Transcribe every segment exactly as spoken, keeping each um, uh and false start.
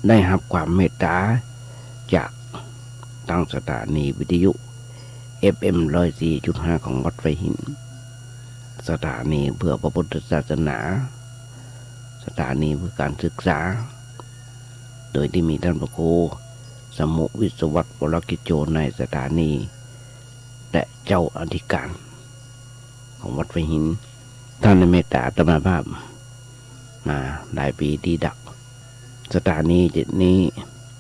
ได้ฮับความเมตต๋าจากตางสถานีวิทยุ เอฟเอ็ม ร้อยสี่จุดห้า ของวัดไผ่หิน สถานีเพื่อพระพุทธศาสนา สถานีเพื่อการศึกษา โดยตี้มีต้านพระครู สมุห์ วิศวัตร วรกิจโจ นายสถานี และเจ้าอธิการของวัดไผ่หิน ต้านได้เมตต๋าอาตมาภาพมาหลายปี๋ดีดัก สถานีนี้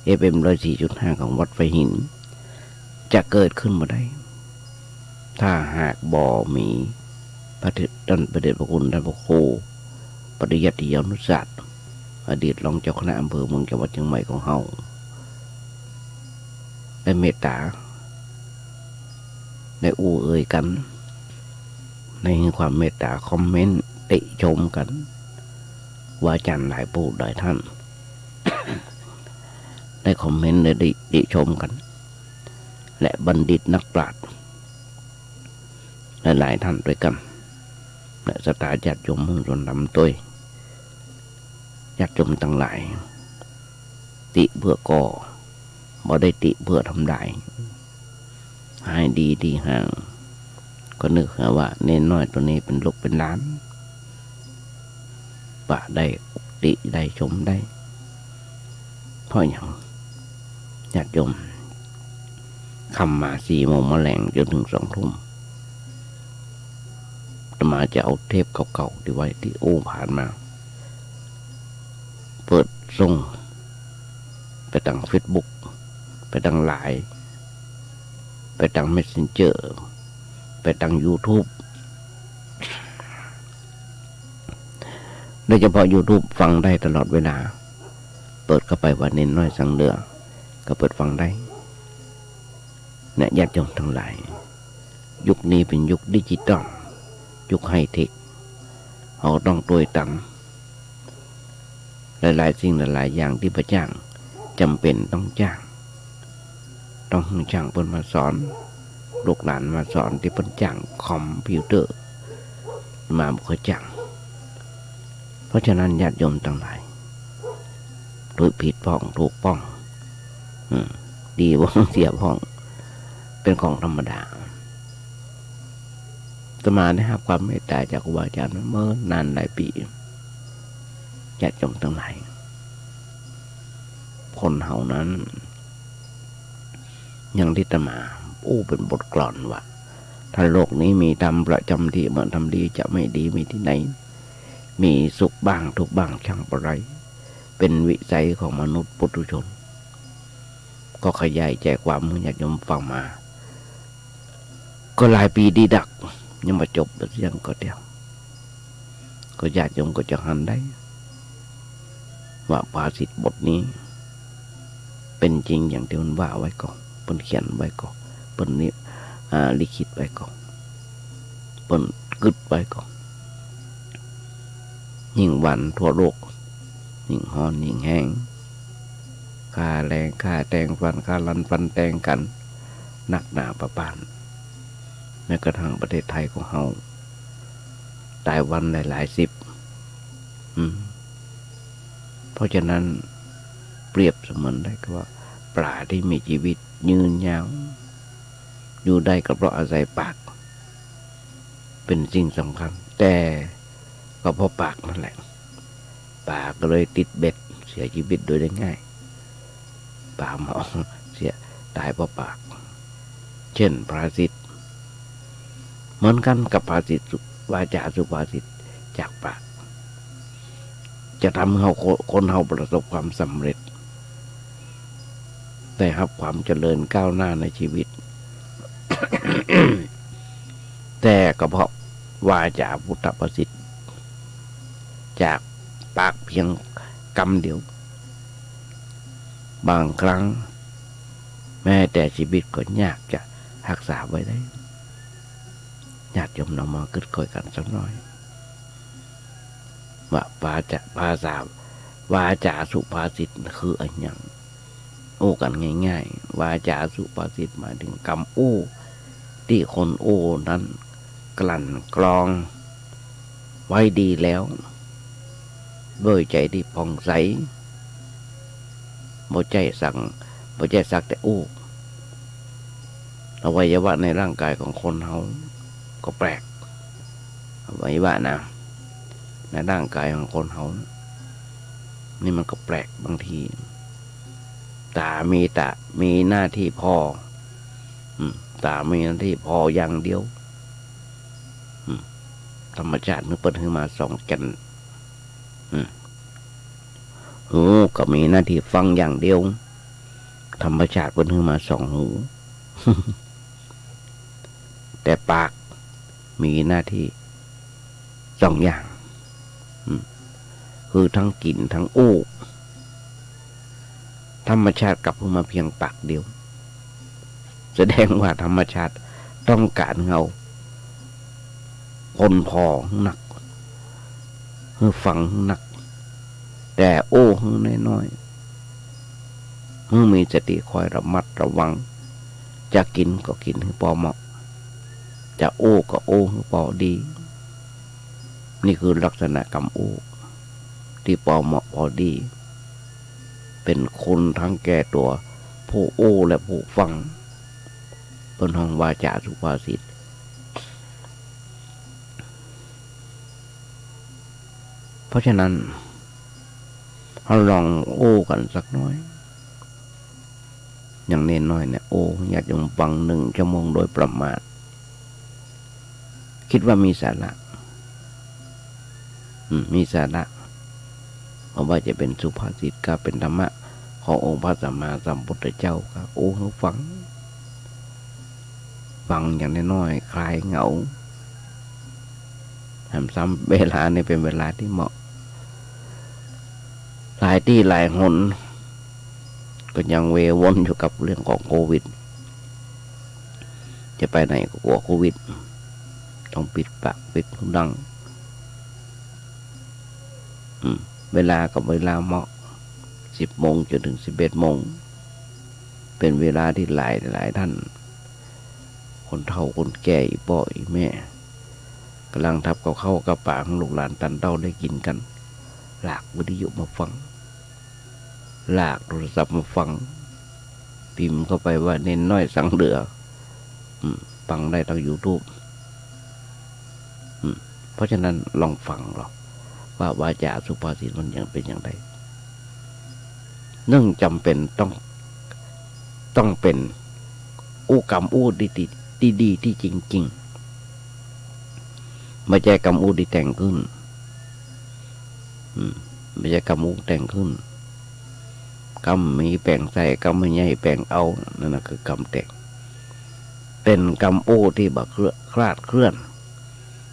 เอฟเอ็ม ร้อยสี่จุดห้า ของวัดไผ่หิน จะเกิดขึ้นบ่ได้ ถ้าหากบ่มีพระเดช ต้านพระเดชพระคุณต้านพระครู ปริยัติยานุศาสตร์ อดีตรองเจ้าคณะอำเภอเมืองจังหวัดเชียงใหม่ของเฮา ได้เมตต๋า ได้อู้เอ่ยกั๋น ได้หื้อความเมตต๋า คอมเมนต์ติชมกั๋น ครูอาจ๋ารย์หลายผู้หลายต้าน ได้คอมเมนต์ ได้ติชมกั๋น และบัณฑิตนักปราชญ์ หลายๆ ต้านตวยกั๋น และศรัทธาญาติโยมมวลชนธรรมตวย ญาติโยมตังหลาย ติเปื้อก่อ บ่ได้ติเปื้อทำลาย หายดีตี้ห่าง ก็นึกหาว่าเณรน้อยโตนี้เป๋นลูกเป๋นหลาน ปะได้ติได้ชมได้ เพราะหยัง ญาติโยม ค่ำมาสี่โมงมาแลงจ๋นเถิงสองทุ่ม อาตมาจะเอาเทปเก่าๆ ตี้ไว้ตี้อู้ผ่านมา เปิดส่งไปตางเฟซบุ๊ก ไปตางไลน์ ไปตางเมสเซนเจอร์ ไปตางยูทูบ โดยเฉพาะยูทูบฟังได้ตลอดเวลา เปิดเข้าไปว่าเณรน้อยสังเหลือ ก็เปิดฟังได้ เนี่ย ญาติโยมตังหลาย ยุคนี้เป๋นยุคดิจิตอล ยุคไฮเทค เฮาต้องตวยตัน หลายๆ สิ่งหลายๆ อย่างตี้บ่จ้าง จ๋ำเป๋นต้องจ้าง ต้องหื้อจ้างเปิ้นมาสอน ลูกหลานมาสอนตี้เปิ้นจ้างคอมพิวเตอร์ อาตมาบ่ค่อยจ้าง เพราะฉะนั้นญาติโยมตังหลาย ถูกผิดพ่อง ถูกพ่อง อืม ดีพ่อง เสียพ่อง เป๋นของธรรมดา อาตมาได้ฮับความเมตต๋าจากครูบาอาจ๋ารย์มาเมินนานหลายปี๋ ญาติโยมตังหลาย คนเฮานั้น อย่างตี้อาตมาอู้เป๋นบทกลอนว่า ถ้าโลกนี้มีธรรมประจ๋ำตี้ เมื่อธรรมดีจะไม่ดีมีตี้ไหน มีสุขบ้างทุกข์บ้างช่างบ่ไร เป๋นวิสัยของมนุษย์ปุถุชน ก็ขยายใจความหื้อญาติโยมฟังมา ก็หลายปี๋ดีดัก ยังบ่จบเสียงก็เดียว ก็ญาติโยมก็จะหันได้ ว่าภาษิตบทนี้ เป๋นจริงอย่างตี้เปิ้นว่าไว้ก่อ เปิ้นเขียนไว้ก่อ เปิ้นนิ อ่า ลิขิตไว้ก่อ เปิ้นกึ๊ดไว้ก่อ ยิ่งวันทั่วโลก ยิ่งฮ้อนยิ่งแฮง ฆ่าแลงฆ่าแตงฟันฆ่าลันฟันแตงกั๋น นักหนาปะปาน แม้กระทั่งประเทศไทยของเฮา ต๋ายวันหลายๆ สิบ อืม เพราะฉะนั้นเปรียบเสมือนได้กับว่าป๋าตี้มีจีวิตยืนยาว อยู่ได้ก็เพราะอาศัยปาก เป๋นสิ่งสำคัญ แต่ก็เพราะปากนั่นแหละ ป๋าก็เลยติดเบ็ด เสียจีวิตโดยได้ง่าย ป๋าหมอเสีย ต๋ายเพราะปาก เช่นภาษิต เหมือนกั๋นกับภาษิตสุ วาจาสุภาษิตจากปาก จะทำหื้อเฮา คนเฮาประสบความสำเร็จ ได้ฮับความเจริญก้าวหน้าในจีวิต แต่ก็เพราะวาจาพุทธภาษิตจากปากเพียงกำเดียว บางครั้งแม้แต่จีวิตก็ยากจะฮักษาไว้ได้ ญาติโยมลองมากึ๊ดค่อยกั๋นสักหน้อย ว่าภาษา ภาษา วาจาสุภาษิตคืออะหยัง อู้กั๋นง่ายๆ วาจาสุภาษิตหมายเถิงกำอู้ตี้คนอู้นั้นกลั่นกรองไว้ดีแล้ว ด้วยใจ๋ตี้ผ่องใส บ่ใจ้สัก บ่ใจ้สักแต่อู้ อวัยวะในร่างกายของคนเฮาก็แปลก อวัยวะนะ ในร่างกายของคนเฮานี่มันก็แปลก บางทีต๋ามีต๋า มีหน้าตี้ผ่อ อืม ต๋ามีหน้าตี้ผ่ออย่างเดียว อืม ธรรมชาติหื้อ เปิ้นหื้อมาสองแก่น อืม หูก็มีหน้าตี้ฟังอย่างเดียว ธรรมชาติเปิ้นหื้อมาสองหู แต่ปากมีหน้าตี้สองอย่าง อืม คือตึงกิ๋นตึงอู้ ธรรมชาติกลับหื้อมาเพียงปากเดียว แสดงว่าธรรมชาติต้องก๋านหื้อเฮา คนผ่อหื้อนัก หื้อฟังหื้อนัก แต่อู้หื้อน้อยๆ หื้อมีสติคอยระมัดระวัง จะกิ๋นก็กิ๋นหื้อปอเหมาะ จะอู้ก็อู้หื้อปอดี นี่คือลักษณะกำอู้ตี้ปอเหมาะปอดี เป๋นคุณตึงแก่ตั๋วผู้อู้และผู้ฟัง เปิ้นฮ้องวาจ๋าสุภาษิต เพราะฉะนั้น เฮาลองอู้กั๋นสักหน้อย อย่างเณรน้อยเนี่ย อู้ญาติโยมฟังหนึ่งชั่วโมงโดยประมาณ กึ๊ดว่ามีสาระ อืม มีสาระ เพราะว่าจะเป๋นสุภาษิตก็เป๋นธรรมะขององค์พระสัมมาสัมพุทธเจ้า ก็อู้หื้อฟัง ฟังอย่างน้อยๆ คลายเหงา แถมซ้ำเวลานี่เป๋นเวลาตี้เหมาะ หลายตี้หลายหน ก็ยังเววนอยู่กับเรื่องของโควิด จะไปไหนก็กั๋วโควิด ต้องปิดปากปิดหูดัง อืม เวลาก็เวลาเหมาะ สิบโมงจ๋นเถิงสิบเอ็ดโมง เป๋นเวลาตี้หลายหลายต้าน คนเฒ่าคนแก่ อี่ป้ออี่แม่ ก่ำลังทับกับข้าวกับป๋าหื้อลูกหลานต้านเต้าได้กิ๋นกั๋น หลากวิทยุมาฟัง หลากโทรศัพท์มาฟัง พิมพ์เข้าไปว่าเณรน้อยสังเหลือ อืม ฟังได้ตางยูทูบ อืม เพราะฉะนั้นลองฟังลอ ว่าวาจ๋าสุภาษิตมันยังเป๋นอย่างใด นึ่งจ๋ำเป๋นต้อง ต้องเป๋นอู้กำอู้ตี้ ตี้ ตี้ดีตี้จริงๆ บ่ใจ้กำอู้ตี้แต่งขึ้น อืม บ่ใจ้กำอู้แต่งขึ้น กำมีแป๋งใส่ กำบ่ใหญ่แป๋งเอา นั่นน่ะคือกำแต่ง เป๋นกำอู้ตี้บ่เคลื่อน คลาดเคลื่อน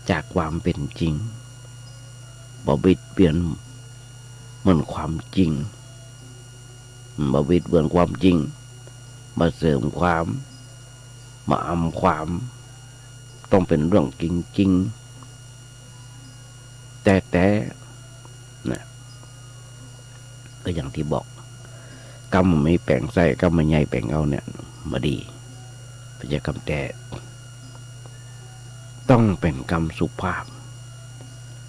จากความเป๋นจริง บ่บิดเบือนเหมือนความจริง บ่บิดเบือนความจริง บ่เสริมความ บ่อำความ ต้องเป๋นเรื่องจริงๆ แต๊ๆ นะ ก็อย่างตี้บอก กำบ่มีแป๋งใส่ กำบ่ใหญ่แป๋งเอาเนี่ย บ่ดี บ่ใจ้กำแต๊ ต้องเป๋นกำสุภาพ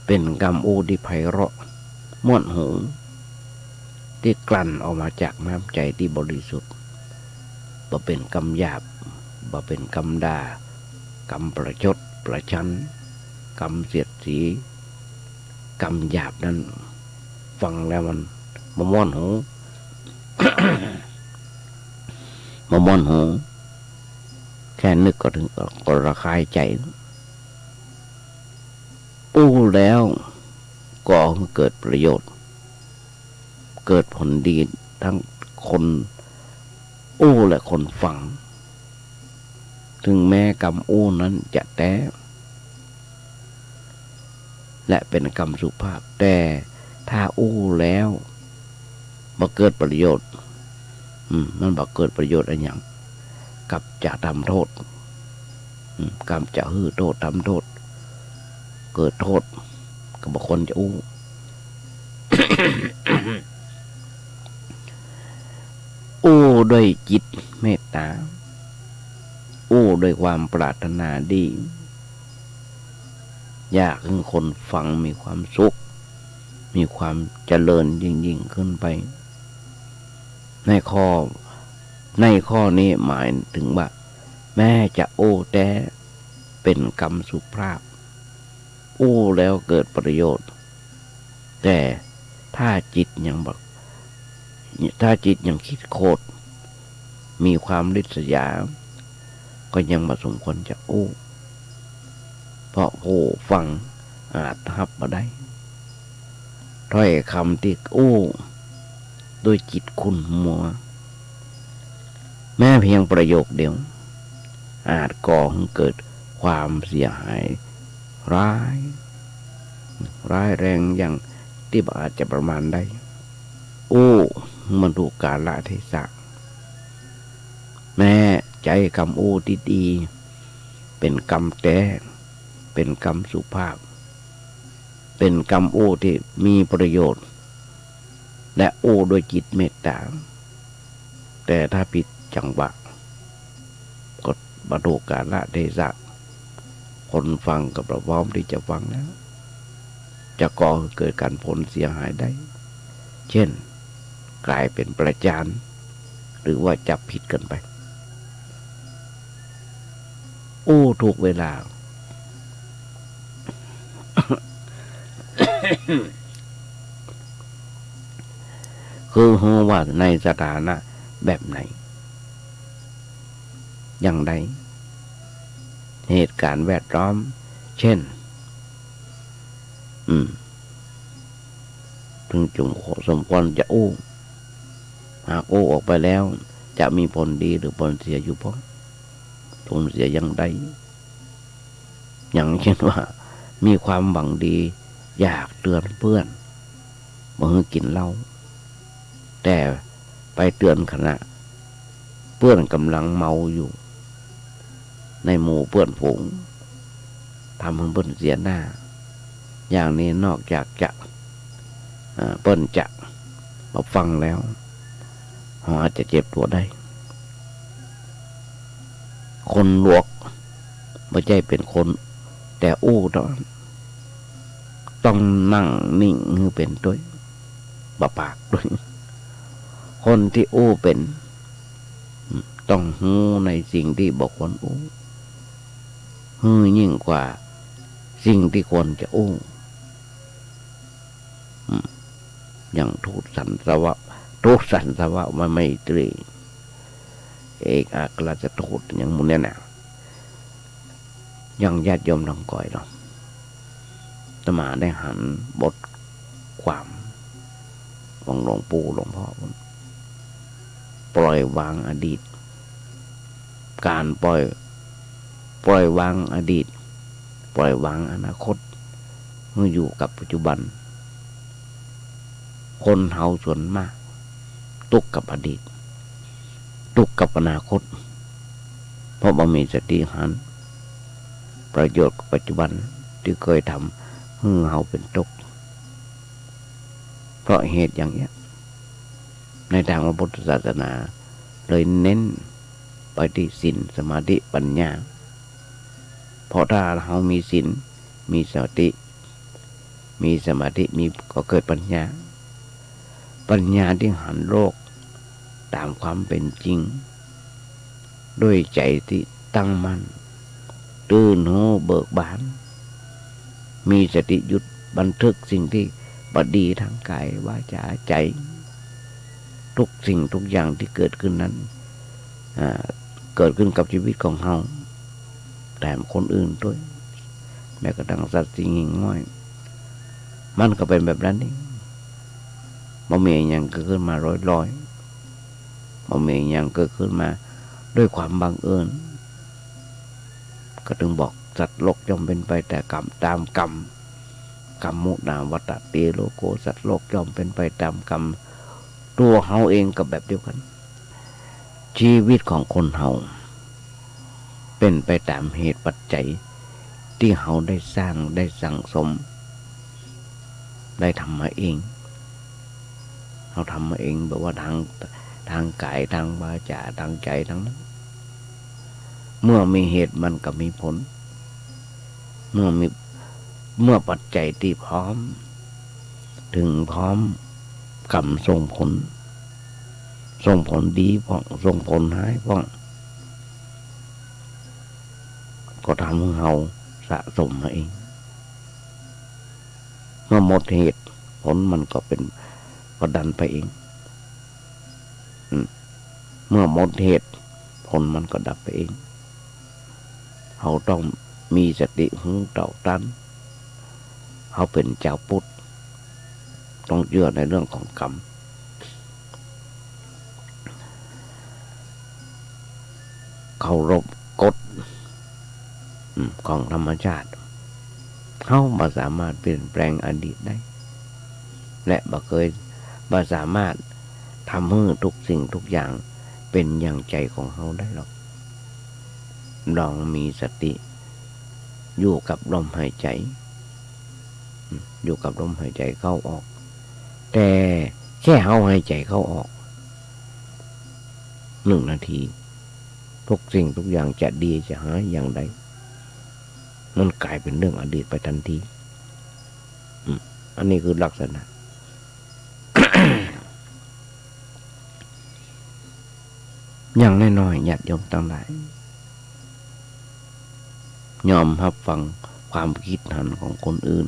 เป๋นกำอู้ตี้ไพเราะ ม่วนหู ตี้กลั่นออกมาจากน้ำใจ๋ตี้บริสุทธิ์ บ่เป๋นกำหยาบ บ่เป๋นกำด่า กำประชดประชัน กำเสียดสี กำหยาบนั้น ฟังแล้วมันบ่ม่วนหู บ่ม่วนหู แค่นึกก็เถิงก็ระคายใจ๋ อู้แล้วก็หื้อเกิดประโยชน์ เกิดผลดีตึงคนอู้และคนฟัง เถิงแม้กำอู้นั้นจะแต๊ และเป๋นกำสุภาพ แต่ถ้าอู้แล้วบ่เกิดประโยชน์ อืม มันบ่เกิดประโยชน์อะหยัง กลับจะทำโต้ษ อืม กลับจะหื้อโต้ษ ทำโต้ษ เกิดโต้ษ ก็บ่ควรจะอู้ อู้ด้วยจิตเมตต๋า อู้ด้วยความปรารถนาดี อยากหื้อคนฟังมีความสุข มีความเจริญยิ่งๆ ขึ้นไป ในข้อ ในข้อนี้หมายเถิงว่า แม้จะอู้แต๊เป๋นกำสุภาพ อู้แล้วเกิดประโยชน์ แต่ถ้าจิตยังบ่ ถ้าจิตยังคิดโขด มีความริษยา ก็ยังบ่สมควรจะอู้ เพราะผู้ฟังอาจฮับบ่ได้ ถ้อยกำตี้อู้ด้วยจิตขุ่นมัว แม้เพียงประโยคเดียว อาจก่อหื้อเกิดความเสียหายร้าย ร้ายแรงอย่างตี้บ่อาจจะประมาณได้ อู้หื้อมันถูกกาลเทศะ แม้ใจ๊กำอู้ตี้ดี เป๋นกำแต๊ เป๋นกำสุภาพ เป๋นกำอู้ตี้มีประโยชน์ และอู้ด้วยจิตเมตต๋า แต่ถ้าผิดจังหวะ ก็บ่ถูกกาลเทศะ คนฟังก็บ่พร้อมตี้จะฟังแล้ว จะก่อหื้อเกิดก๋านผลเสียหายได้ เช่น ก๋ายเป๋นประจาน หรือว่าจับผิดกั๋นไป อู้ถูกเวลา คือฮู้ว่าในสถานะแบบไหน อย่างใด เหตุก๋ารณ์แวดล้อม เช่น อืม เถิงจุ่มสมควรจะอู้ หากอู้ออกไปแล้ว จะมีผลดีหรือผลเสียอยู่บ่ ผลเสียอย่างใด อย่างเช่นว่า มีความหวังดีอยากเตือนเปื้อนบ่หื้อกิ๋นเหล้า แต่ไปเตือนขณะเปื้อนก่ำลังเมาอยู่ ในหมู่เปื้อนฝูง ทำหื้อเปิ้นเสียหน้า อย่างนี้นอกจากจะ อ่า เปิ้นจะบ่ฟังแล้ว เฮาอาจจะเจ็บตั๋วได้ คนหลวกบ่ใจ้เป๋นคน แต่อู้เต้า ต้องนั่งนิ่งหื้อเป๋นตวย บ่ปากตวย คนตี้อู้เป๋น ต้องฮู้ในสิ่งตี้บ่ควรอู้ หื้อยิ่งกว่าสิ่งตี้ควรจะอู้ อืม อย่างทูตสันตวะ ทูตสันตวะไมตรี เอกอัครราชทูตอย่างหมู่เนี้ยนะ อย่างญาติโยมตังก๋อยเนาะ อาตมาได้หันบทความของหลวงปู่หลวงพ่อ ปล่อยวางอดีต ก๋านปล่อย ปล่อยวางอดีต ปล่อยวางอนาคต หื้ออยู่กับปัจจุบัน คนเฮาส่วนมาก ตุ๊กข์กับอดีต ตุ๊กข์กับอนาคต เพราะบ่มีสติหันประโยชน์กับปัจจุบันตี้เกยทำหื้อเฮาเป๋นตุ๊กข์ เพราะเหตุอย่างเนี้ย ในตางพระพุทธศาสนาเลยเน้นไปตี้ศีล สมาธิ ปัญญา เพราะถ้าเฮามีศีล มีสติ มีสมาธิ มี ก็เกิดปัญญา ปัญญาตี้หันโลกต๋ามความเป๋นจริง ด้วยใจ๋ตี้ตั้งมั่น ตื่นฮู้เบิกบาน มีสติหยุดบันทึกสิ่งตี้บ่ดีตางก๋าย วาจา ใจ๋ ทุกสิ่งทุกอย่างตี้เกิดขึ้นนั้น อ่า เกิดขึ้นกับชีวิตของเฮา แถมคนอื่นตวย แม้กระทั่งสัตว์สิ่งหิ่งห้อย มันก็เป๋นแบบนั้นเอง บ่มีอะหยังเกิดขึ้นมาลอยๆ บ่มีอะหยังเกิดขึ้นมาด้วยความบังเอิญ ก็เถิงบอกสัตว์โลกย่อมเป๋นไปแต่กรรม ต๋ามกรรม กัมมุนาวัตตะเต โลโก สัตว์โลกย่อมเป๋นไปต๋ามกรรม ตั๋วเฮาเองก็แบบเดียวกั๋น ชีวิตของคนเฮาเป๋นไปต๋ามเหตุปัจจัยตี้เฮาได้สร้าง ได้สั่งสม ได้ทำมาเอง เฮาทำมาเอง แบบว่าตาง ตางก๋าย ตางวาจา ตางใจ๋ ตางนั้น เมื่อมีเหตุมันก็มีผล เมื่อมี เมื่อปัจจัยตี้พร้อม เถิงพร้อม กรรมส่งผล ส่งผลดีพ่อง ส่งผลฮ้ายพ่อง ก็ทำหื้อเฮาสะสมมาเอง เมื่อหมดเหตุ ผลมันก็เป๋น ก็ดับไปเอง อืม เมื่อหมดเหตุ ผลมันก็ดับไปเอง เฮาต้องมีสติฮู้เต้าตัน เฮาเป๋นจาวปุทธ ต้องเจื้อในเรื่องของกรรม เคารพกฎ อืม ของธรรมชาติ เฮาบ่สามารถเปลี่ยนแปลงอดีตได้ และบ่เกย บ่สามารถทำหื้อทุกสิ่งทุกอย่างเป๋นอย่างใจ๋ของเฮาได้หรอก ลองมีสติ อยู่กับลมหายใจ๋ อืม อยู่กับลมหายใจ๋เข้าออก แต่แค่เฮาหายใจ๋เข้าออก หนึ่งนาที ทุกสิ่งทุกอย่างจะดีจะฮ้ายอย่างใด มันก๋ายเป๋นเรื่องอดีตไปตันที อืม อันนี้คือลักษณะ อย่างน้อยๆ ญาติโยมตังหลาย ยอมฮับฟังความกึ๊ดหันของคนอื่น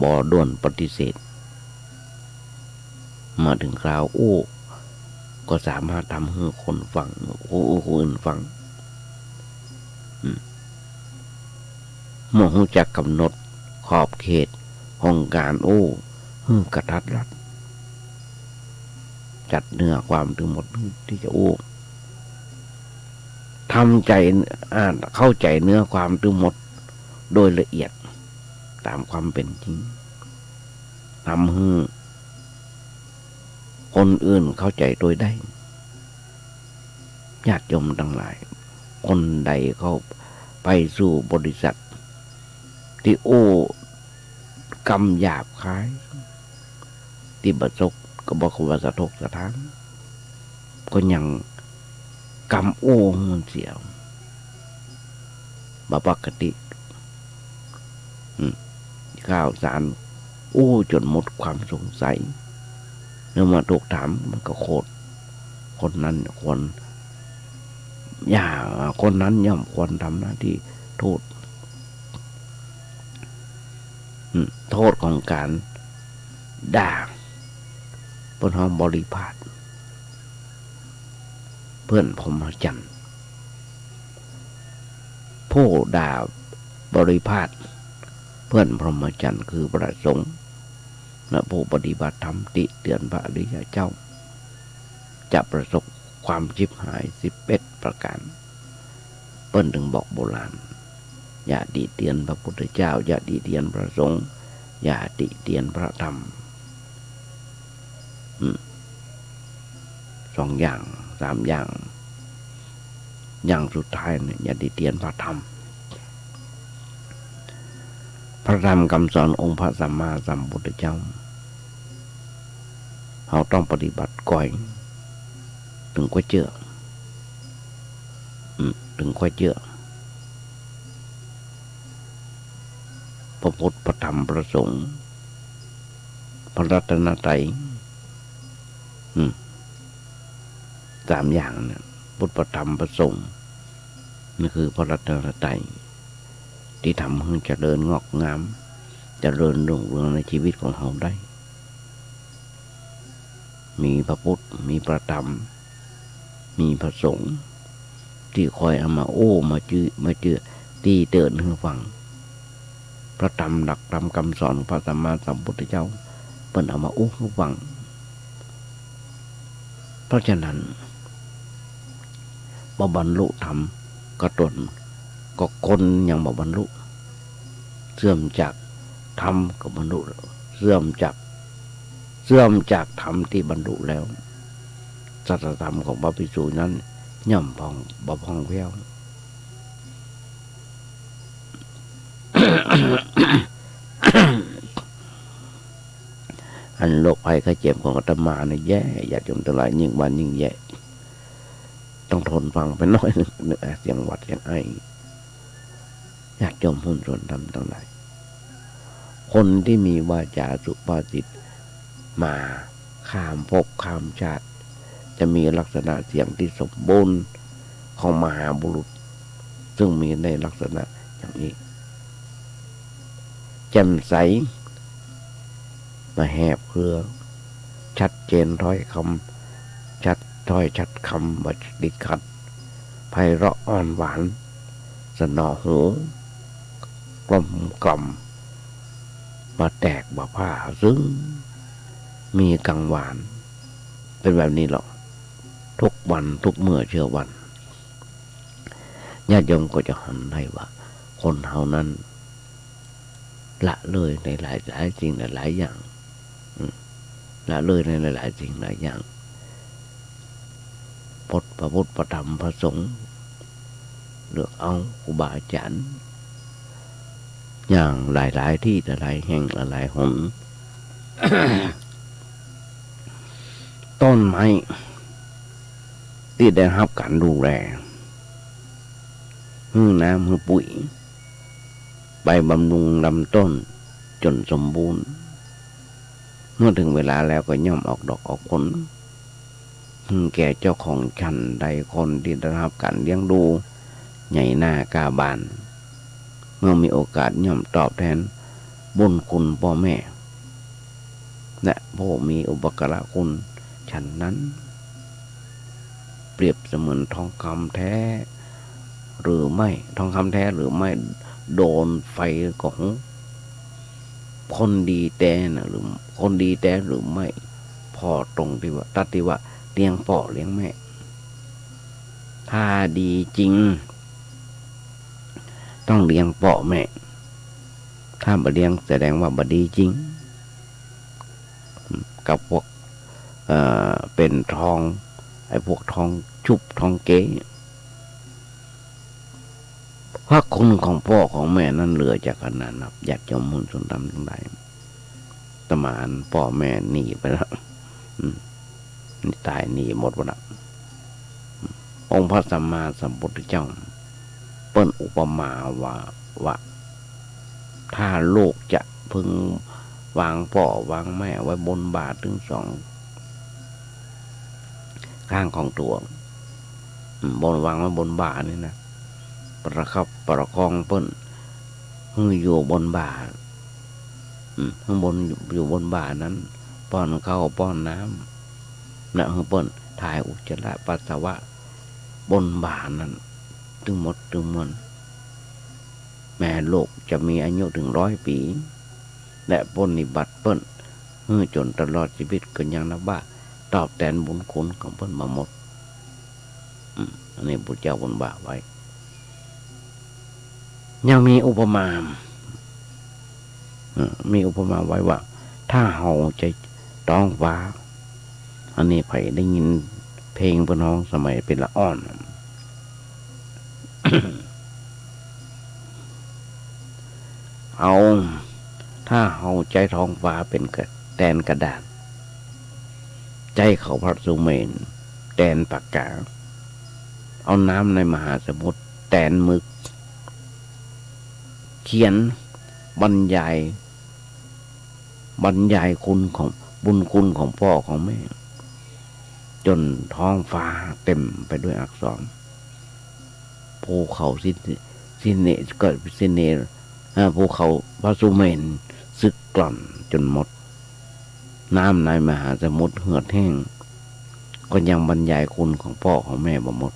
บ่ด่วนปฏิเสธ เมื่อเถิงคราวอู้ ก็สามารถทำหื้อคนฟัง อู้ อู้ คนอื่นฟัง อืม เมื่อฮู้จักก๋ำหนดขอบเขตของก๋านอู้หื้อกระทัดรัด จัดเนื้อความตึงหมดตี้จะอู้ ทำใจ๋ อ่า เข้าใจ๋เนื้อความตึงหมดโดยละเอียดต๋ามความเป๋นจริง ทำหื้อคนอื่นเข้าใจ๋โตยได้ ญาติโยมตังหลาย คนใดเข้าไปสู่บริษัทตี้อู้กำหยาบคาย ตี้บ่สก ก็บ่ควรสะทกสะท้าน ก็ยังกำอู้มันเสีย บ่ปกติ อืม ข่าวสารอู้จ๋นหมดความสงสัย แล้วมาถูกถามมันก็โขด คนนั้นควร อย่า คนนั้นย่อมควรทำหน้าตี้ทูต อืม โทษของก๋านด่า เปิ้นฮ้องบริพาท เปื้อนพรหมจรรย์ ผู้ด่าบริพาท เปื้อนพรหมจรรย์คือพระสงฆ์ และผู้ปฏิบัติธรรมติเตียนพระอริยเจ้า จะประสบความฉิบหายสิบเอ็ดประก๋าน เปิ้นเถิงบอกโบราณ อย่าติเตียนพระพุทธเจ้า อย่าติเตียนพระสงฆ์ อย่าติเตียนพระธรรม อืม สองอย่าง สามอย่าง อย่างสุดท้ายเนี่ย อย่าติเตียนพระธรรม พระธรรมกำสอนองค์พระสัมมาสัมพุทธเจ้า เฮาต้องปฏิบัติก่อย เถิงค่อยเจื้อ อืม เถิงค่อยเจื้อ พระพุทธ พระธรรม พระสงฆ์ พระรัตนตรัย อืม สามอย่างเนี่ย พุทธ พระธรรม พระสงฆ์ นี่คือพระรัตนตรัย ตี้ทำหื้อเจริญงอกงาม เจริญรุ่งเรืองในชีวิตของเฮาได้ มีพระพุทธ มีพระธรรม มีพระสงฆ์ ตี้คอยเอามาอู้ มาจื้อ มาเจื้อ ตี้เตื๋อนหื้อฟัง พระธรรมหลักธรรมกำสอนพระสัมมาสัมพุทธเจ้า เปิ้นเอามาอู้หื้อฟัง เพราะฉะนั้น บ่บรรลุธรรมก็ต๋น ก็คนยังบ่บรรลุ เสื่อมจากธรรมก็บรรลุ เสื่อมจาก เสื่อมจากธรรมตี้บรรลุแล้ว สัจธรรมของพระภิกษุนั้นย่อมผ่อง บ่ผ่องแผ้ว อันโรคภัยไข้เจ็บของอาตมาเนี่ยแย่ ญาติโยมตังหลาย ยิ่งวันยิ่งแย่ ต้องทนฟังไปหน้อยหนึ่ง เสียงหวัดเสียงไอ ญาติโยมพุทธชนธรรมตังหลาย คนตี้มีวาจาสุภาษิตมาข้ามภพข้ามชาติ จะมีลักษณะเสียงตี้สมบูรณ์ของมหาบุรุษ ซึ่งมีในลักษณะอย่างนี้ แจ่มใส บ่แหบเครือ ชัดเจนถ้อยคำ ชัดถ้อยชัดคำ บ่ติดขัด ไพเราะอ่อนหวาน สนอหู กลมกล่อม บ่แตกบ่พร่า ซึ่งมีกังวาน เป็นแบบนี้หรอก ทุกวันทุกเมื่อเช้าวัน ญาติโยมก็จะหันได้ว่า คนเฮานั้น ละเลยในหลายหลายสิ่งหลายหลายอย่าง อืม ละเลยในหลายหลายสิ่งหลายอย่าง ปดพระพุทธพระธรรมพระสงฆ์ เลือกเอาครูบาอาจารย์ อย่างหลายหลายตี้หลายหลายแห่งหลายหลายหน ต้นไม้ ตี้ได้ฮับก๋านดูแล หื้อน้ำหื้อปุ๋ย ไปบำรุงลำต้นจ๋นสมบูรณ์ เมื่อเถิงเวลาแล้วก็ย่อมออกดอกออกผล หื้อแก่เจ้าของฉันใดคนตี้ได้ฮับก๋านเลี้ยงดู ใหญ่หน้ากล้าบาน เมื่อมีโอกาสย่อมตอบแตนบุญคุณป้อแม่ และผู้มีอุปการะคุณฉันนั้น เปรียบเสมือนทองคำแท้หรือไม่ ทองคำแท้หรือไม่ โดนไฟก็ฮู้ คนดีแต๊นะหรือ คนดีแต๊หรือไม่ ผ่อตรงตี้ว่า ตั๊ดตี้ว่า เลี้ยงป้อเลี้ยงแม่ ถ้าดีจริง ต้องเลี้ยงป้อแม่ ถ้าบ่เลี้ยงแสดงว่าบ่ดีจริง กับพวก เอ่อ เป๋นทอง ไอ้พวกทองชุบทองเก๊ พระคุณของป้อของแม่นั้นเหลือจะขนานนับ ญาติโยมมวลชนธรรมตังหลาย ตะหมานป้อแม่หนีไปแล้ว อืม ต๋ายหนีหมดไปแล้ว องค์พระสัมมาสัมพุทธเจ้า เปิ้นอุปมาว่า ว่า ถ้าลูกจะพึงวางป้อวางแม่ไว้บนบ่าตึงสองข้างของตั๋ว อืม บน วางไว้บนบ่านี่นะ ประคับประคองเปิ้น หื้ออยู่บนบ่า อืม หื้อบน อยู่บนบ่านั้น ป้อนข้าวป้อนน้ำ นะ หื้อเปิ้นถ่ายอุจจาระปัสสาวะบนบ่านั้น ตึงหมดตึงมวล แม่ลูกจะมีอายุเถิงร้อยปี๋ และปรนนิบัติเปิ้นหื้อจ๋นตลอดจีวิต ก็ยังนับว่าตอบแตนบุญคุณของเปิ้นบ่หมด อืม อันนี้พุทธเจ้าเปิ้นว่าไว้ ยังมีอุปมา เอ่อ มีอุปมาไว้ว่า ถ้าเฮาใจ๊ท้องฟ้า อันนี้ใผได้ยินเพลงเปิ้นฮ้องสมัยเป๋นละอ่อน เอา ถ้าเฮาใจ๊ท้องฟ้าเป๋นกะ แตนกระดาษ ใจ๊เขาพระสุเมรุแตนปากกา เอาน้ำในมหาสมุทรแตนหมึก เขียนบรรยาย บรรยายคุณของ บุญคุณของป้อของแม่ จ๋นท้องฟ้าเต๋มไปด้วยอักษร ภูเขาสิน สินเน ก็สินเน เอ่อ ภูเขาพระสุเมรุสึกกร่อนจ๋นหมด น้ำในมหาสมุทรเหือดแห้ง ก็ยังบรรยายคุณของป้อของแม่บ่หมด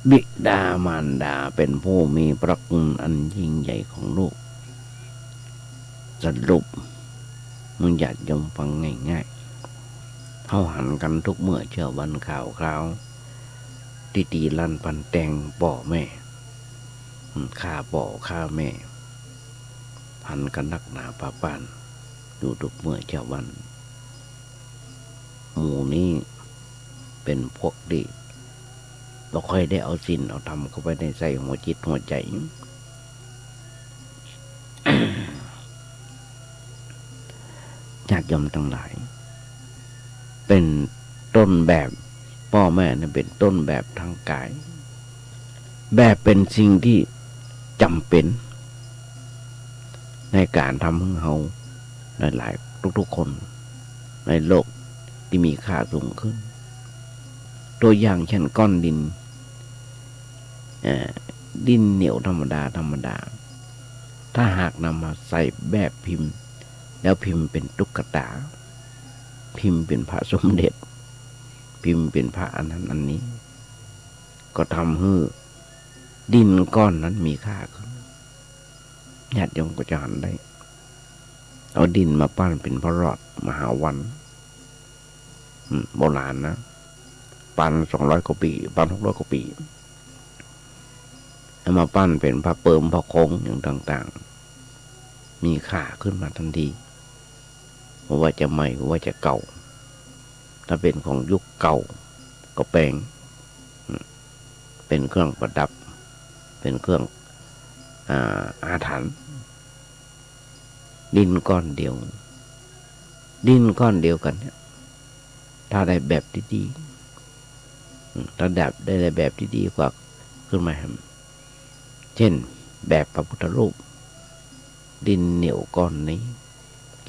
บิดามารดาเป๋นผู้มีพระคุณอันยิ่งใหญ่ของลูก สรุป หื้อญาติโยมฟังง่ายๆ เฮาหันกั๋นทุกเมื่อเช้าวันข่าวคราว ตี้ตี๋ลันปันแตงป้อแม่ อืม ฆ่าป้อฆ่าแม่ หันกั๋นนักหนาปาป้าน อยู่ทุกเมื่อเช้าวัน หมู่นี้เป๋นพวกตี้บ่ค่อยได้เอาศีลเอาธรรมเข้าไปในใส่หัวจิตหัวใจ๋ ญาติโยมตังหลาย เป๋นต้นแบบ ป้อแม่นั้นเป๋นต้นแบบทางก๋าย แบบเป๋นสิ่งตี้จ๋ำเป๋น ในก๋านทำหื้อเฮาหลายๆ ทุกๆ คนในโลก ตี้มีค่าสูงขึ้น ตัวอย่างเช่นก้อนดิน เอ่อ ดินเหนียวธรรมดาธรรมดา ถ้าหากนำมาใส่แบบพิมพ์ แล้วพิมพ์เป๋นตุ๊กตา พิมพ์เป๋นพระสมเด็จ พิมพ์เป๋นพระอันนั้นอันนี้ ก็ทำหื้อดินก้อนนั้นมีค่าขึ้น ญาติโยมก็จะหันได้ เอาดินมาปั้นเป๋นพระหลอดมหาวัณ อืม โบราณนะ ปานสองร้อยกว่าปี๋ ปานหกร้อยกว่าปี๋ เอามาปั้นเป๋นพระเปิมพระโค้งอย่างต่างๆ มีค่าขึ้นมาทันที บ่ว่าจะใหม่ บ่ว่าจะเก่า ถ้าเป๋นของยุคเก่าก็แปง อืม เป๋นเครื่องประดับ เป๋นเครื่อง อ่า อาถรรพ์ ดินก้อนเดียว ดินก้อนเดียวกั๋นเนี่ย ถ้าได้แบบดีๆ อืม ถ้าแบบ ได้ ได้แบบดีๆ กว่าขึ้นมา เช่น แบบพระพุทธรูป ดินเหนียวก้อนนี้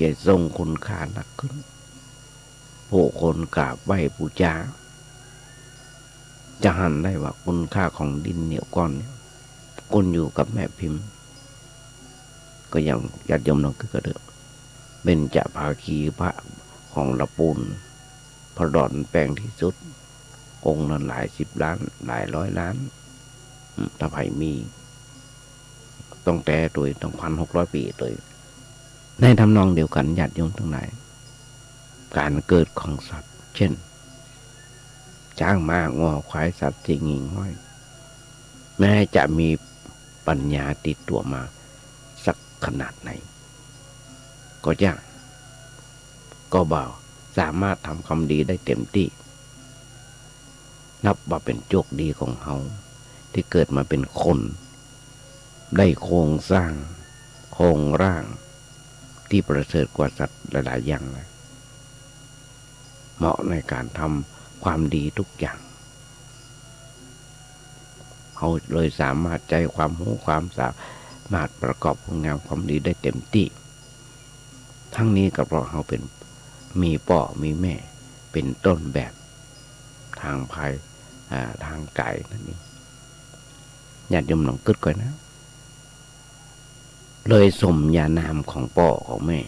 จะทรงคุณค่านักขึ้น ผู้คนกราบไหว้บูชา จะหันได้ว่าคุณค่าของดินเหนียวก้อนนี้ ขึ้นอยู่กับแม่พิมพ์ ก็อย่างญาติโยมลองกึ๊ดก็เถอะ เบญจภาคีพระของละปูน พระหลอดแปงที่สุด องค์ละหลายสิบล้าน หลายร้อยล้าน อืม ถ้าใผมี ตั้งแต่โตย ตั้งพันหกร้อยปี๋โตย ในทำนองเดียวกั๋น ญาติโยมตังหลาย ก๋านเกิดของสัตว์ เช่น จ๊าง ม้า งัว ควาย สัตว์ตี้หงิ้งห้อย แม้จะมีปัญญาติดตั๋วมาสักขนาดไหนก็จ้าง ก็บ่สามารถทำความดีได้เต็มตี้ นับว่าเป๋นโจคดีของเฮา ตี้เกิดมาเป๋นคน ได้โครงสร้าง โครงร่าง ตี้ประเสริฐกว่าสัตว์หลายๆ อย่างแล้ว เหมาะในก๋านทำความดีทุกอย่าง เฮาเลยสามารถใจ๊ความฮู้ความสามารถประกอบคุณงามความดีได้เต็มตี้ ทั้งนี้ก็เพราะเฮาเป๋น มีป้อมีแม่เป๋นต้นแบบ ตางภาย อ่า ตางก๋ายนั่นเอง ญาติโยมลองกึ๊ดก่อนนะ เลยสมญานามของป้อของแม่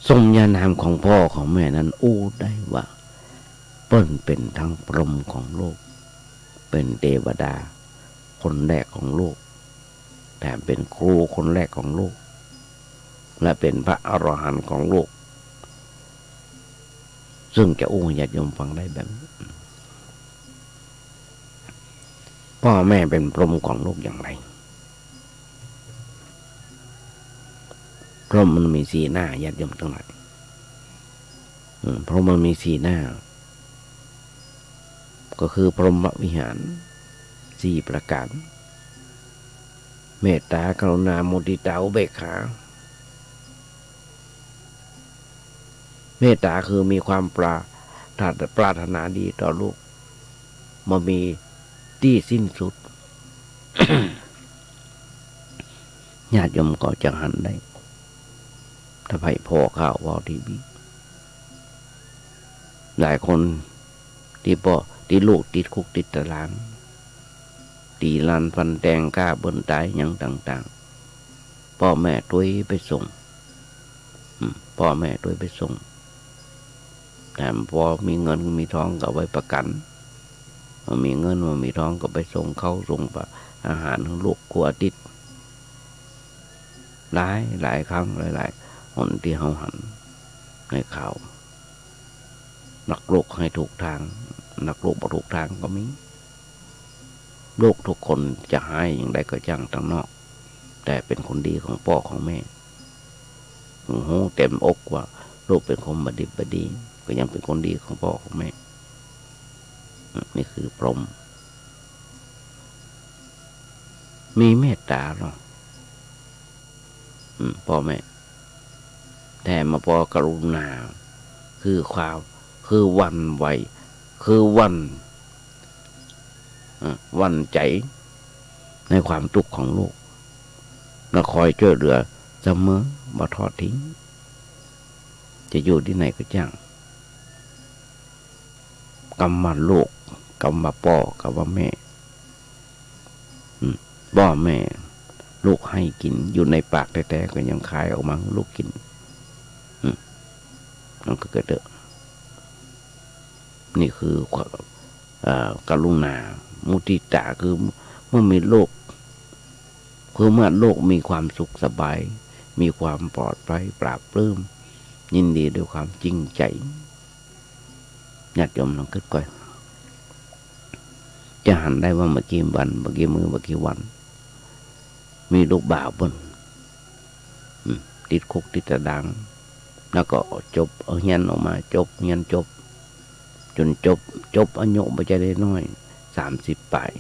สมญานามของป้อของแม่นั้นอู้ได้ว่า เปิ้นเป๋นตึงพรหมของโลก เป๋นเตวดาคนแรกของโลก แถมเป๋นครูคนแรกของโลก และเป๋นพระอรหันต์ของโลก ซึ่งจะอู้ญาติโยมฟังได้แบบนี้ ป้อแม่เป๋นพรหมของโลกอย่างไร พรหมมันมีสี่หน้า ญาติโยมตังหลาย อืม พรหมมันมีสี่หน้า ก็คือพรหมวิหารสี่ประก๋าน เมตตา กรุณา มุทิตา อุเบกขา เมตตาคือมีความปรารถ- ปรารถนาดีต่อลูก บ่มีตี้สิ้นสุด ญาติโยมก็จะหันได้ ถ้าใผผ่อข่าวผ่อทีวี หลายคนตี้ป้อ ตี้ลูกติดคุกติดตาราง ตี๋ลันฟันแตง ฆ่าเปิ้นต๋ายหยังต่างๆ ป้อแม่ตวยไปส่ง อืม ป้อแม่ตวยไปส่ง แถมปอมีเงินมีทองก็เอาไว้ประกั๋น บ่มีเงินบ่มีทองก็ไปส่งข้าวส่งป๋าอาหารหื้อลูกกู้อาทิตย์ หลายหลายครั้งหลายๆ หนตี้เฮาหันในข่าว รักลูกหื้อถูกตาง รักลูกบ่ถูกตางก็มี ลูกทุกคนจะฮ้ายอย่างใดก็จ้างตังนอก แต่เป๋นคนดีของป้อของแม่ ฮู้เต๋มอกว่าลูกเป๋นคนบ่ดีบ่ดี ก็ยังเป๋นคนดีของป้อของแม่ อืม นี่คือพรหม มีเมตต๋าเนาะ อืม ป้อแม่ แถมมาปอกรุณา คือความ คือหวั่นไหว คือหวั่น อ่ะ หวั่นใจ๋ในความตุ๊กข์ของลูก และคอยจ้วยเหลือเสมอ บ่ทอดทิ้ง จะอยู่ตี้ไหนก็จ้าง กำว่าลูก กำว่าป้อ กำว่าแม่ อืม ป้อแม่ ลูกหื้อกิ๋น อยู่ในปากแต๊ๆ ก็ยังคายออกมาหื้อลูกกิ๋น อืม มันก็เกิดเด้อ นี่คือความ เอ่อ กรุณา มุทิตา คือเมื่อมีลูก คือเมื่อลูกมีความสุขสบาย มีความปลอดภัย ปลาบปลื้ม ยินดีด้วยความจริงใจ ญาติโยมลองกึ๊ดก่อย จะหันได้ว่าบ่ากี่วัน บ่ากี่มื้อ บ่ากี่วัน มีลูกบ่าวเปิ้น อืม ติดคุกติดตะดาง แล้วก็จบ เอาเฮียนออกมา จบ เฮียนจบ จ๋นจบ จบอายุบ่ใจ้ได้น้อย สามสิบป๋าย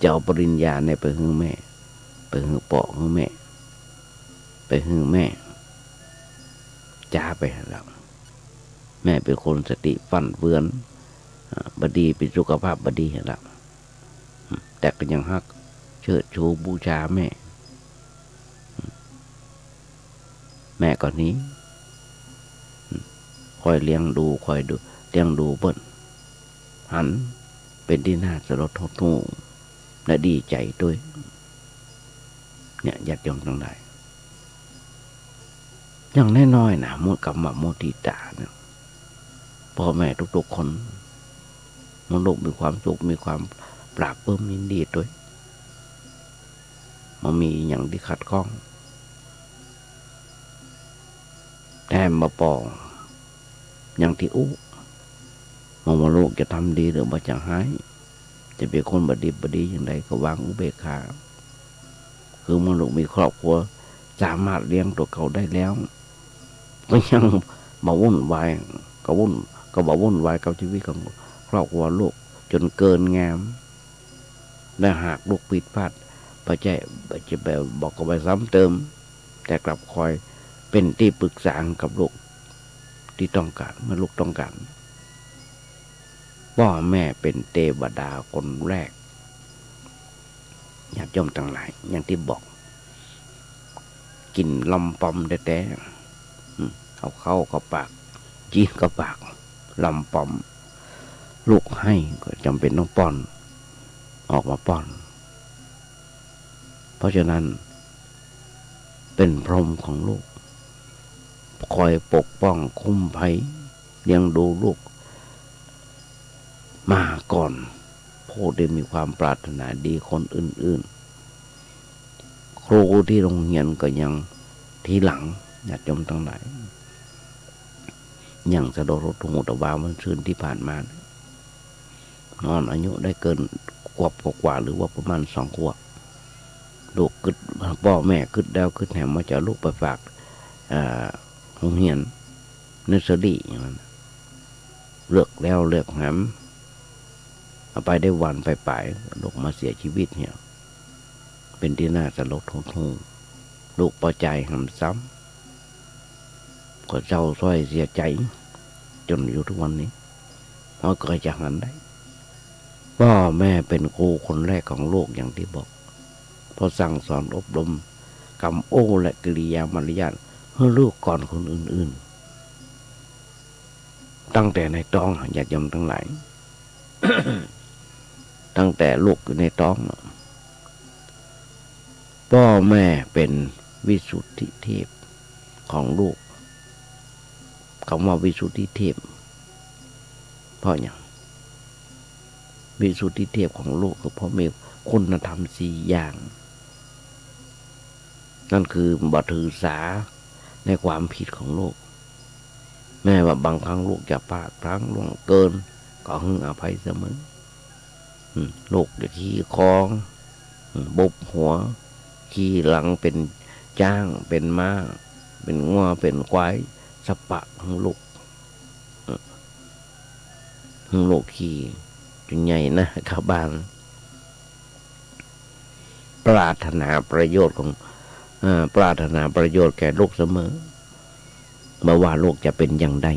จะเอาปริญญาเนี่ยไปหื้อแม่ ไปหื้อป้อ หื้อแม่ ไปหื้อแม่ จ๊าไปหั้นแหละ แม่เป๋นคนสติฟั่นเฟือน อ่า บ่ดี เป๋นสุขภาพบ่ดีหั้นแหละ อืม แต่ก็ยังฮัก เชิดชูบูชาแม่ อืม แม่ก็หนี อืม คอยเลี้ยงดู คอยดู เลี้ยงดูเปิ้น หันเป๋นตี้น่าสลดหดหู่ และดีใจ๋ตวย เนี่ย ญาติโยมตังหลาย อย่างน้อยๆ นะ มุ กำว่ามุทิตาเนี่ย ป้อแม่ทุกๆ คน เมื่อลูกมีความสุข มีความปลาบปลื้มยินดีตวย บ่มีอะหยังตี้ขัดข้อง แต่บ่ปอ อย่างตี้อู้ บ่ว่าลูกจะทำดีหรือว่าจะฮ้าย จะเป๋นคนบ่ดีบ่ดีอย่างใดก็วางอุเบกขา คือเมื่อลูกมีครอบครัว สามารถเลี้ยงตั๋วเก่าได้แล้ว ก็ยังบ่วุ่นวาย ก็วุ่น ก็บ่วุ่นวายกับจีวิตของครอบครัวลูกจ๋นเกินงาม และหากลูกผิดพลาด บ่ใจ้ บ่ใจ้แบบบอกก็ไปซ้ำเติม แต่กลับคอยเป๋นตี้ปรึกษากับลูกตี้ต้องก๋าน เมื่อลูกต้องก๋าน ป้อแม่เป๋นเตวดาคนแรก ญาติโยมตังหลาย อย่างตี้บอก กิ๋นลำปอมแต๊ๆ อืม เอาเข้าเข้าปาก จีนเข้าปาก ลำปอม ลูกไห้ก็จ๋ำเป๋นต้องป้อน ออกมาป้อน เพราะฉะนั้น เป๋นพรหมของลูก คอยปกป้องคุ้มภัย เลี้ยงดูลูก มาก่อน ผู้ตี้มีความปรารถนาดีคนอื่นๆ ครูตี้โฮงเฮียนก็ยังทีหลัง ญาติโยมตังหลาย อย่างสลดหดหู่ ตะวาวันซืนตี้ผ่านมา น้องอายุได้เกินขวบกว่าๆ หรือว่าประมาณสองขวบ ลูกกึ๊ด ป้อแม่กึ๊ดแล้วกึ๊ดแหมว่าจะเอาลูกไปฝาก เอ่อ โฮงเฮียน เนิร์สเซอรี่อย่างนั้น เลือกแล้วเลือกแหม เอาไปได้วันป๋ายๆ ลูกมาเสียจีวิตเนี่ย เป๋นตี้น่าสลดหดหู่ ลูกบ่จ่ายแหมซ้ำ ก็เศร้าส้อยเสียใจ๋ จ๋นอยู่ทุกวันนี้ เฮาก็จะหันได้ ป้อแม่เป๋นครูคนแรกของลูกอย่างตี้บอก เพราะสั่งสอนอบรมกำอู้และกิริยามารยาทหื้อลูกก่อนคนอื่นๆ ตั้งแต่ในต๊อง ญาติโยมตังหลาย ตั้งแต่ลูกอยู่ในต๊อง ป้อแม่เป๋นวิสุทธิเทพของลูก กำว่าวิสุทธิเทพ เพราะหยัง วิสุทธิเทพของลูกก็เพราะมีคุณธรรมสี่อย่าง นั่นคือบ่ถือสาในความผิดของลูก แม้ว่าบางครั้งลูกจะพลาดพลั้งล่วงเกิน ก็หื้ออภัยเสมอ อืม ลูกจะขี่คอ อืม บุบหัว ขี่หลังเป๋นจ๊าง เป๋นม้า เป๋นงัว เป๋นควาย สะปะหื้อลูก อืม หื้อลูกขี่จ๋นใหญ่นะ เข้าบ้าน ปรารถนาประโยชน์ของ เอ่อ ปรารถนาประโยชน์แก่ลูกเสมอ บ่ว่าลูกจะเป๋นอย่างใด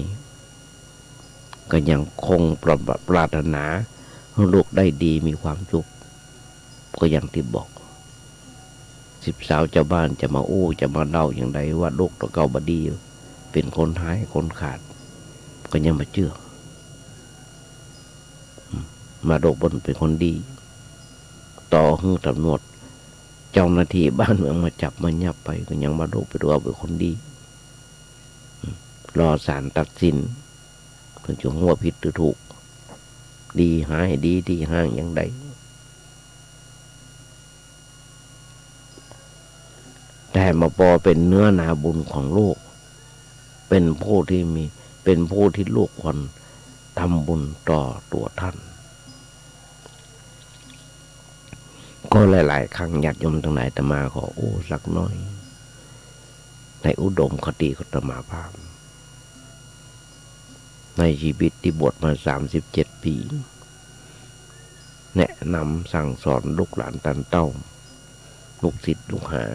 ก็ยังคงปรา ปรารถนาหื้อลูกได้ดีมีความสุข ก็อย่างตี้บอก สิบสาวจาวบ้านจะมาอู้จะมาเล่าอย่างใดว่าลูกตั๋วเก่าบ่ดี เป็นคนฮ้ายคนขาด ก็ยังบ่เจื้อ อืม มรดกเปิ้นเป๋นคนดี ต่อหื้อต๋ำรวจ เจ้าหน้าตี้บ้านเมืองมาจับมายับไป ก็ยังมรดกเปิ้นว่าเป๋นคนดี อืม รอศาลตัดสิน เปิ้นจะฮู้ว่าผิดหรือถูก ดีฮ้าย ดีตี้ฮ้างอย่างใด แต่มาปอเป๋นเนื้อนาบุญของลูก เป๋นผู้ตี้มี เป๋นผู้ตี้ลูกควรทำบุญต่อตั๋วต้าน ก็หลายๆ ครั้งญาติโยมตังหลาย อาตมาขออู้สักหน้อย ในอุดมคติของอาตมาภาพ ในชีวิตตี้บวชมาสามสิบเจ็ดปี๋ แนะนำสั่งสอนลูกหลานต้านเต้า ลูกศิษย์ลูกหา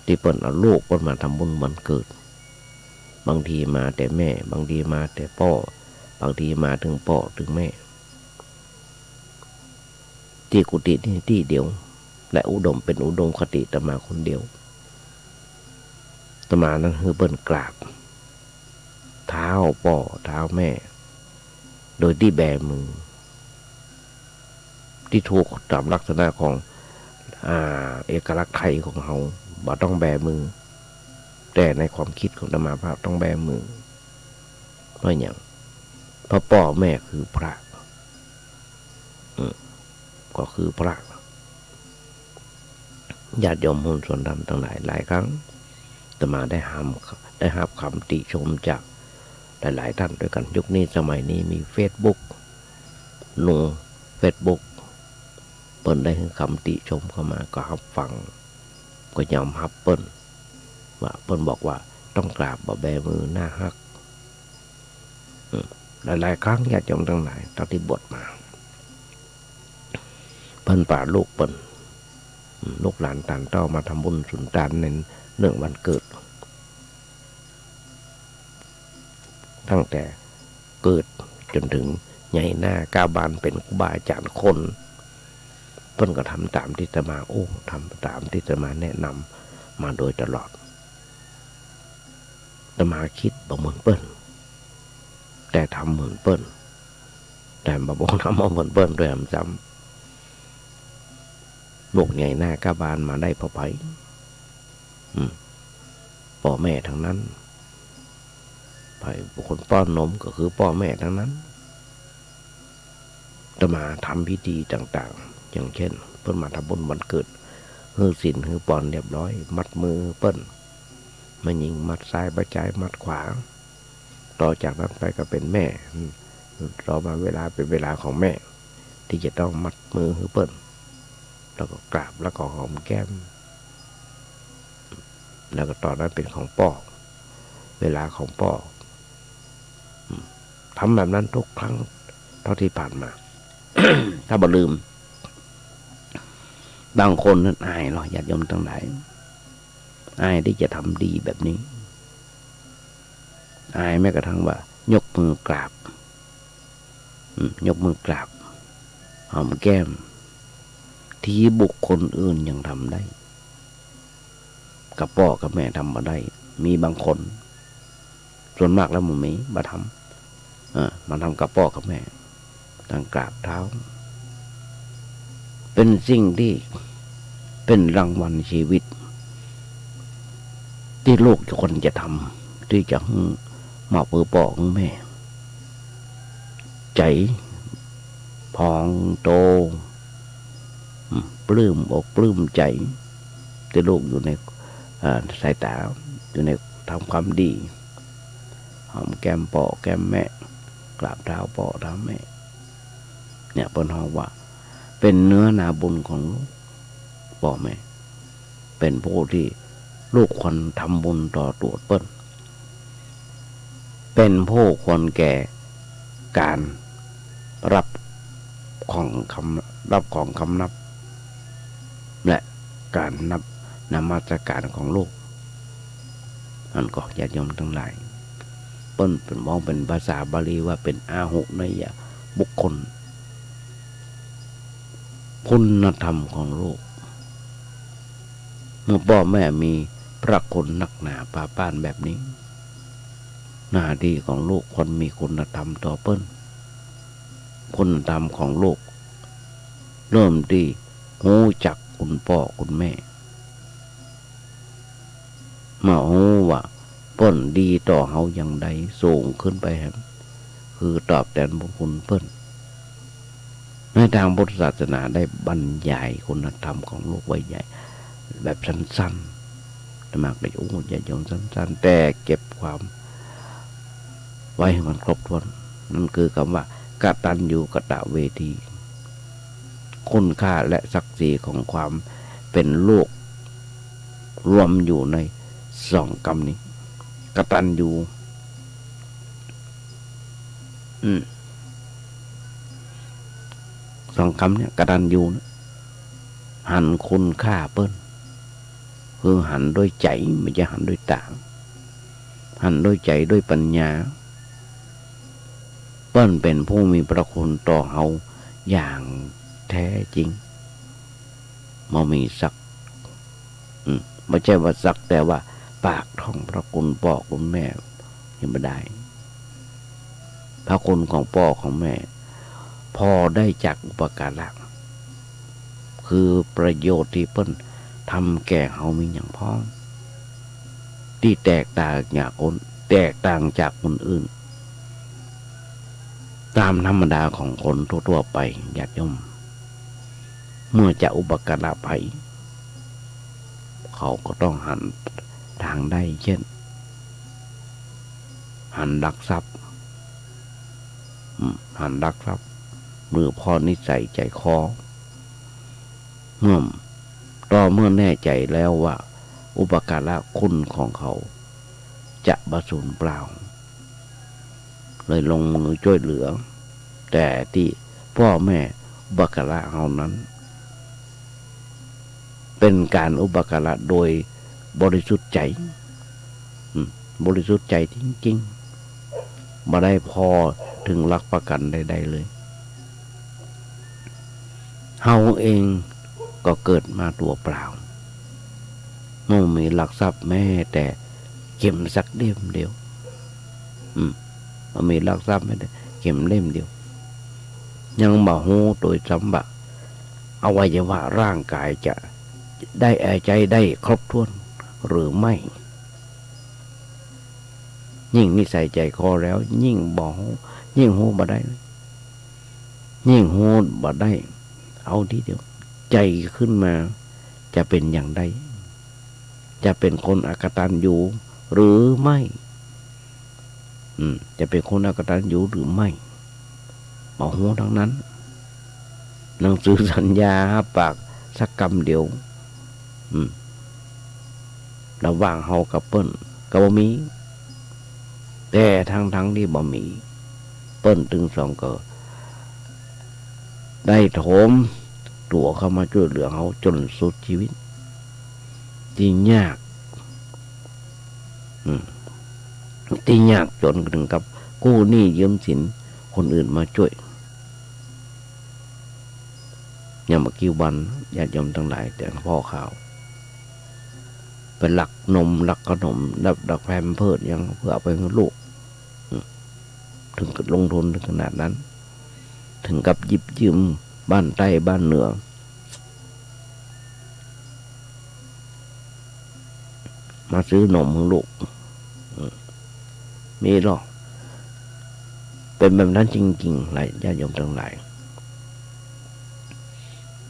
ตี้เปิ้นเอาลูกเปิ้นมาทำบุญวันเกิด บางทีมาแต่แม่ บางทีมาแต่ป้อ บางทีมาเถิงป้อเถิงแม่ ตี้กุฏินี้ตี้เดียว และอุดม เป๋นอุดมคติอาตมาคนเดียว อาตมานั้นหื้อเปิ้นกราบเท้าป้อเท้าแม่ โดยตี้แบมือ ตี้ถูกต๋ามลักษณะของ อ่า เอกลักษณ์ไทยของเฮา บ่ต้องแบมือ แต่ในความกึ๊ดของอาตมาภาพต้องแบมือ เพราะหยัง เพราะป้อแม่คือพระ อืม ก็คือพระ ญาติโยมหุ้นส่วนธรรมตังหลาย หลายครั้งอาตมาได้ฮับ ได้ฮับกำติชมจากหลายๆ ต้านตวยกั๋น ยุคนี้สมัยนี้มีเฟซบุ๊ก ลงเฟซบุ๊ก เปิ้นได้หื้อกำติชมเข้ามา ก็ฮับฟัง ก็ยอมฮับเปิ้น ว่าเปิ้นบอกว่าต้องกราบ บ่แบมือ น่าฮัก อืม หลายๆ ครั้งญาติโยมตังหลาย เต้าตี้บวชมา เปิ้นปาลูกเปิ้น อืม ลูกหลานต้านเต้ามาทำบุญสุนตานในเนื่องวันเกิด ตั้งแต่เกิดจ๋นเถิงใหญ่หน้าก้าวบานเป๋นครูบาอาจ๋ารย์คน เปิ้นก็ทำต๋ามตี้อาตมาอู้ ทำต๋ามตี้อาตมาแนะนำมาโดยตลอด อาตมากึ๊ดบ่เหมือนเปิ้น แต่ทำเหมือนเปิ้น แต่บ่ปองทำบ่เหมือนเปิ้นตวยหนำซ้ำ ลูกใหญ่หน้าก้าวบานมาได้เพราะใผ อืม ป้อแม่ตังนั้น ใผเป๋นคนป้อนนมก็คือป้อแม่ตังนั้น อาตมาทำพิธีต่างๆ อย่างเช่น เปิ้นมาทำบุญวันเกิด หื้อศีลหื้อปอนเรียบร้อย มัดมือเปิ้น แม่ญิงมัดซ้าย ป้อจายมัดขวา ต่อจากนั้นไปก็เป๋นแม่ อืม ต่อมาเวลาเป๋นเวลาของแม่ ตี้จะต้องมัดมือหื้อเปิ้น แล้วก็กราบ แล้วก็หอมแก้ม แล้วก็ต๋อนนั้นเป๋นของป้อ เวลาของป้อ อืม ทำแบบนั้นทุกครั้งเท่าตี้ผ่านมา ถ้าบ่ลืม บางคนนั้นอายเนาะ ญาติโยมตังหลาย อายตี้จะทำดีแบบนี้ อายแม้กระทั่งว่ายกมือกราบ อืม ยกมือกราบ หอมแก้ม ตี้บุคคลอื่นยังทำได้ กับป้อกับแม่ทำบ่ได้ มีบางคน ส่วนมากแล้วบ่มี บ่ทำ เออ มาทำกับป้อกับแม่ ต้องกราบเท้า เป๋นสิ่งตี้เป๋นรางวัลชีวิต ตี้ลูกควรจะทำ ตี้จะหื้อมอบหื้อป้อหื้อแม่ ใจ๋พองโต อืม ปลื้มอกปลื้มใจ๋ ตี้ลูกอยู่ใน เอ่อ สายต๋า อยู่ใน ทำความดี หอมแก้มป้อแก้มแม่ กราบเท้าป้อเท้าแม่ เนี่ย เปิ้นฮ้องว่า เป๋นเนื้อนาบุญของลูก ป้อแม่ เป๋นผู้ตี้ลูกควรทำบุญต่อตั๋วเปิ้น เป๋นผู้ควรแก่ก๋านรับของคำ รับของคำนับ และก๋านนับนมัสก๋านของลูก อันก็ญาติโยมตังหลาย เปิ้นเป๋น ฮ้องเป๋นภาษาบาลีว่าเป๋นอาหุเนยยบุคคล คุณธรรมของลูก เมื่อป้อแม่มีพ พระคุณนักหนาปาป้านแบบนี้ หน้าตี้ของลูกควรมีคุณธรรมต่อเปิ้น คุณธรรมของลูก เริ่มตี้ฮู้จักคุณป้อคุณแม่ มาฮู้ว่าเปิ้นดีต่อเฮาอย่างใด สูงขึ้นไปแหม คือตอบแตนบุญคุณเปิ้น ในตางพุทธศาสนาได้บรรยายคุณธรรมของลูกไว้ใหญ่ แบบสั้นๆ อาตมาก็อู้ญาติโยมสั้นๆ แต่เก็บความไว้ให้มันครบถ้วน นั่นคือกำว่า กตัญญูกตเวที คุณค่าและศักดิ์ศรีของความเป๋นลูก รวมอยู่ในสองกำนี้ กตัญญู อืม สองกำเนี่ย กตัญญูเนี่ย หันคุณค่าเปิ้น คือหันด้วยใจ๋ บ่ใจ้หันด้วยต๋า หันด้วยใจ๋ ด้วยปัญญา เปิ้นเป๋นผู้มีพระคุณต่อเฮาอย่างแท้จริง บ่มีสัก อืม บ่ใจ้ว่าสักแต่ว่าปากท่องพระคุณป้อคุณแม่ยังบ่ได้ พระคุณของป้อของแม่ พอได้จากอุปการะ คือประโยชน์ตี้เปิ้นทำแก่เฮามีหยังพ่อง ตี้แตกต่างจากคน แตกต่างจากคนอื่น ต๋ามธรรมดาของคนทั่วๆ ไป ญาติโยม เมื่อจะอุปการะใผ เขาก็ต้องหันตางได้ เช่น หันลักทรัพย์ อืม หันลักทรัพย์ หรือผ่อนิสัยใจ๋คอ เมื่อ ต่อเมื่อแน่ใจ๋แล้วว่า อุปการะคุณของเขาจะบ่สูญเปล่า เลยลงมือจ้วยเหลือ แต่ตี้ป้อแม่อุปการะเฮานั้น เป๋นก๋านอุปการะโดยบริสุทธิ์ใจ๋ อืม บริสุทธิ์ใจ๋จริงๆ บ่ได้ผ่อเถิงหลักประกัญใดๆ เลย เฮาเองก็เกิดมาตั๋วเปล่า บ่มีลักทรัพย์แม้แต่เข็มสักเล่มเดียว อืม บ่มีลักทรัพย์แม้แต่เข็มเล่มเดียว ยังบ่ฮู้โตยซ้ำว่า อวัยวะร่างกายจะได้หายใจ๋ได้ครบถ้วนหรือไม่ ยิ่งนิสัยใจ๋คอแล้ว ยิ่งบ่ฮู้ ยิ่งฮู้บ่ได้ ยิ่งฮู้บ่ได้ เอาทีเดียว ใจ๋ขึ้นมาจะเป๋นอย่างใด จะเป๋นคนอกตัญญูหรือไม่ อืม จะเป๋นคนอกตัญญูหรือไม่ บ่ฮู้ตังนั้น หนังสือสัญญาฮับปากสักกำเดียว อืม ระหว่างเฮากับเปิ้นก็บ่มี แต่ตังๆ ตี้บ่มี เปิ้นตึงสองก็ได้โถมตั๋วเข้ามาจ้วยเหลือเฮาจ๋นสุดจีวิต ตี้ยาก อืม ตี้ยากจ๋นเถิงกับกู้หนี้ยืมสินคนอื่นมาจ้วย อย่างบ่กี่วัน ญาติโยมตังหลาย แต่พ่อข่าว ไปลักนม ลักขนม ลัก ลักแพมเพิร์สหยังเปื้อเอาไปหื้อลูก อืม เถิงกับลงทุนเถิงขนาดนั้น เถิงกับหยิบยืมบ้านใต้บ้านเหนือ มาซื้อนมหื้อลูก อืม มีหรอก เป๋นแบบนั้นจริงๆ หลายญาติโยมตังหลาย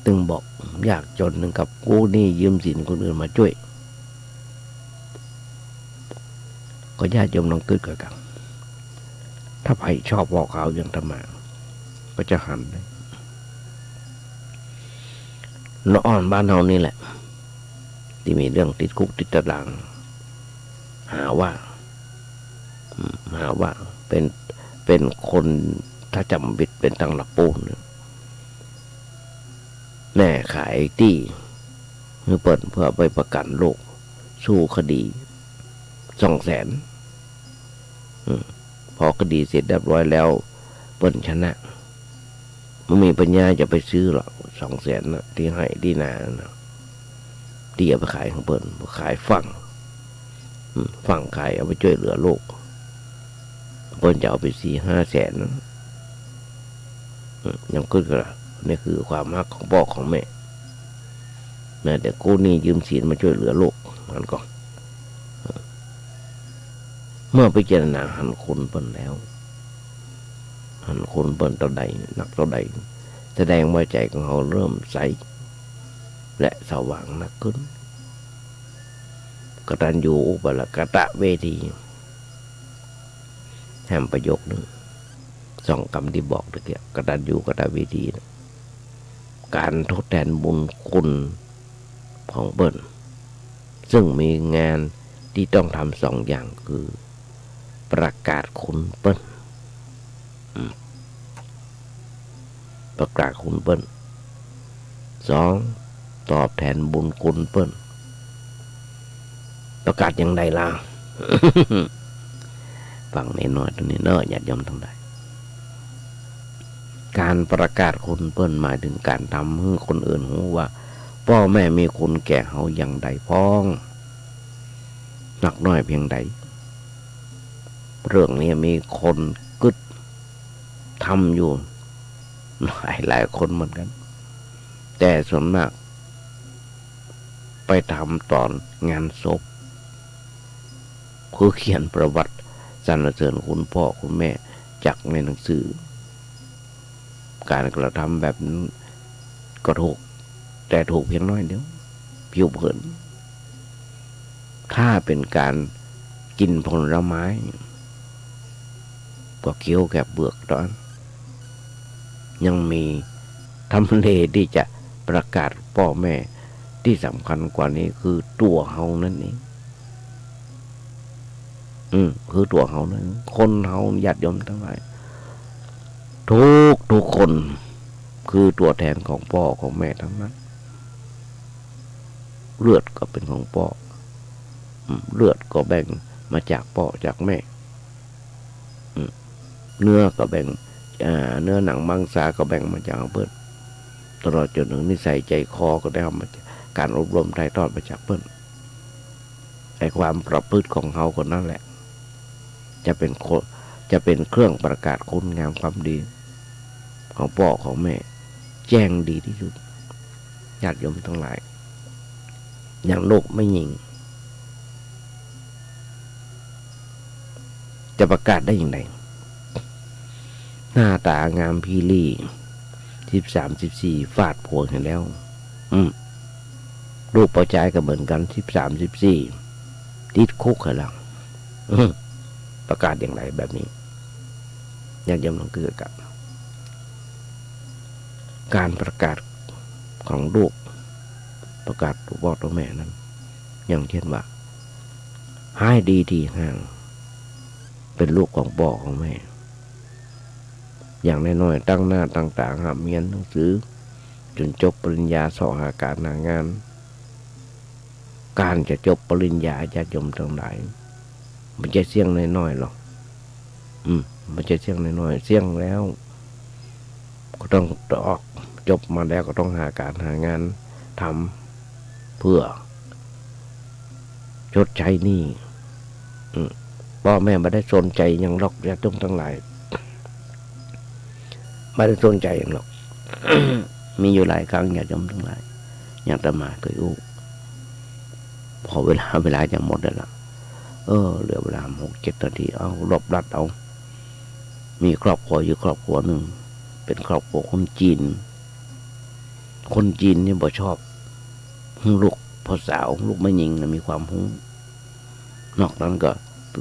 ตึงบอกยากจ๋นเถิงกับกู้หนี้ยืมสินคนอื่นมาจ้วย ก็ญาติโยมลองกึ๊ดกั๋น ถ้าใผชอบพ่อข่าวอย่างอาตมา ก็จะหันได้ ละอ่อนบ้านเฮานี่แหละ ตี้มีเรื่องติดคุกติดตาราง หาว่า อืม หาว่าเป๋น เป๋นคน ถ้าจ๋ำบ่ผิดเป๋นตังหลักปูน แม่ขายตี้หื้อเปิ้นเปื้อไปประกัญลูก สู้คดี สองแสน อืม พอคดีเสร็จเรียบร้อยแล้ว เปิ้นชนะ บ่มีปัญญาจะไปซื้อหรอก สองแสนน่ะ ตี้ไฮ่ตี้นาน่ะ ตี้เอาไปขายของเปิ้น ขายฝรั่ง อืม ฟั่งใค่เอาไปจ้วยเหลือลูก เปิ้นจะเอาไปสี่ห้าแสนนะ อืม ยังกึ๊ดกั๋นละ นี่คือความฮักของป้อของแม่ แม้แต่กู้หนี้ยืมสินมาจ้วยเหลือลูก มันก็ เมื่อพิจารณาหันคุณเปิ้นแล้ว หันคุณเปิ้นเต้าใด นักเต้าใด แสดงว่าใจ๋ของเฮาเริ่มใส และสว่างนักขึ้น กตัญญูอุปการะเวที แถมประโยคนึ่ง สองกำตี้บอกตะเกียะ กตัญญูกตเวที ก๋านทดแทนบุญคุณของเปิ้น ซึ่งมีงานตี้ต้องทำสองอย่างคือ ประกาศคุณเปิ้น อืม ประกาศคุณเปิ้น สอง ตอบแทนบุญคุณเปิ้น ประกาศอย่างใดล่ะ ฟังน้อยๆ ตรงนี้เนาะ ญาติโยมตังหลาย ก๋านประกาศคุณเปิ้นหมายเถิงก๋านทำหื้อคนอื่นฮู้ว่า ป้อแม่มีคุณแก่เฮาอย่างใดพ่อง นักน้อยเพียงใด เรื่องนี้มีคนกึ๊ดทำอยู่ หลายๆ คนเหมือนกั๋น แต่ส่วนมาก ไปทำต๋อนงานศพ คือเขียนประวัติสรรเสริญคุณป้อคุณแม่จากในหนังสือ ก๋านกระทำแบบนั้นก็ถูก แต่ถูกเพียงน้อยเดียว ผิวเผิน ถ้าเป๋นก๋านกิ๋นผลไม้ ก็เคี้ยวแค่เปลือกเต้าอั้น ยังมีทำเลตี้จะประกาศป้อแม่ ตี้สำคัญกว่านี้คือตั๋วเฮานั้นเอง อืม คือตั๋วเฮานั้น คนเฮาญาติโยมตังหลาย ทุกๆ คนคือตั๋วแทนของป้อของแม่ตังนั้น เลือดก็เป๋นของป้อ อืม เลือดก็แบ่งมาจากป้อจากแม่ อืม เนื้อก็แบ่ง อ่า เนื้อหนังมังสาก็แบ่งมาจากเปิ้น ตลอดจ๋นเถิงนิสัยใจ๋คอก็ได้เอามาจากก๋านอบรมถ่ายทอดมาจากเปิ้น ไอ้ความประพฤติของเฮาคนนั้นแหละ จะเป๋นคน จะเป๋นเครื่องประกาศคุณงามความดี ของป้อของแม่ แจ้งดีตี้สุด ญาติโยมตังหลาย อย่างลูกแม่ญิง จะประกาศได้อย่างใด หน้าต๋างามพีรี สิบสาม สิบสี่ ฟาดผัวหั้นแล้ว อืม ลูกป้อจายก็เหมือนกั๋น สิบสาม สิบสี่ ติดคุกหั้นแล้ว อืม ประกาศอย่างใดแบบนี้ ญาติโยมลองกึ๊ดกั๋น ก๋านประกาศของลูก ประกาศตั๋วป้อตั๋วแม่นั้น อย่างเช่นว่า ฮ้ายดีตี้ห่าง เป๋นลูกของป้อของแม่ อย่างน้อยๆ ตั้งหน้าตั้งต๋าร่ำเฮียนหนังสือ จ๋นจบปริญญา เซาะหาก๋านหางาน ก๋านจะจบปริญญา ญาติโยมตังหลาย บ่ใจ้เสี้ยงน้อยๆ หรอก อืม บ่ใจ้เสี้ยงน้อยๆ เสี้ยงแล้ว ก็ต้องออก จบมาแล้วก็ต้องหาก๋านหางานทำ เพื่อชดใช้หนี้ อืม ป้อแม่บ่ได้สนใจ๋หยังหรอก ญาติโยมตังหลาย บ่ได้สนใจ๋หยังหรอก มีอยู่หลายครั้ง ญาติโยมตังหลาย อย่างอาตมาเกยอู้ พอเวลา เวลาจะหมดแล้วล่ะ เออ เหลือเวลาหกเจ็ดนาที เอา รวบรัดเอา มีครอบครัวอยู่ครอบครัวนึ่ง เป๋นครอบครัวคนจีน คนจีนนี่บ่ชอบหื้อลูกป้อสาว ลูกแม่ญิงน่ะมีความฮู้ นอกนั้นก็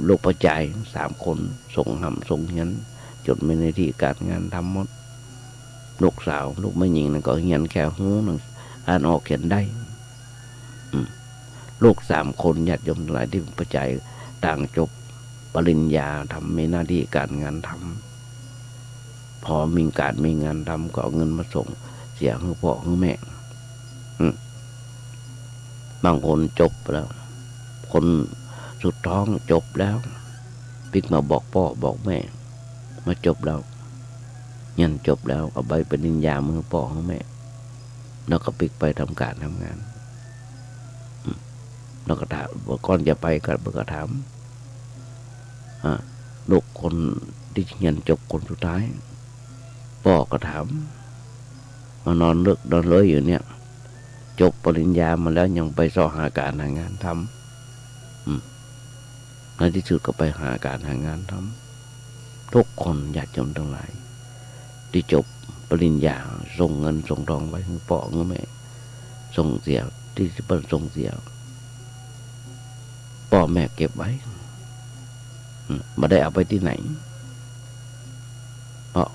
ลูกป้อจายสามคน ส่งฮ่ำส่งเฮียน จ๋นมีหน้าตี้ก๋านงานทำหมด ลูกสาว ลูกแม่ญิงนั้นก็เฮียนแค่ฮู้หนัง อ่านออกเขียนได้ อืม ลูกสามคน ญาติโยมตังหลายตี้ป้อจาย ต่างจบปริญญาธรรม มีหน้าตี้ก๋านงานทำ พอมีก๋านมีงานทำก็เอาเงินมาส่งเสียหื้อป้อหื้อแม่ อืม บางคนจบแล้ว คนสุดท้องจบแล้ว ปิ๊กมาบอกป้อบอกแม่ มาจบแล้ว เฮียนจบแล้ว เอาใบปริญญามาหื้อป้อหื้อแม่ แล้วก็ปิ๊กไปทำก๋านทำงาน อืม แล้วก็ถาม ก่อนจะไปก็ ก็ถาม อ่า ลูกคนตี้เฮียนจบคนสุดท้าย ป้อก็ถาม มานอนเลิกนอนเลยอยู่เนี่ย จบปริญญามาแล้วยังไปเซาะหาก๋านหางานทำ อืม ในตี้สุดก็ไปหาก๋านหางานทำ กู้คน ญาติโยมตังหลาย ตี้จบปริญญา ส่งเงินส่งตองไว้หื้อป้อหื้อแม่ ส่งเสีย ตี้เปิ้นส่งเสีย ป้อแม่เก็บไว้ อืม บ่ได้เอาไปตี้ไหน เพราะ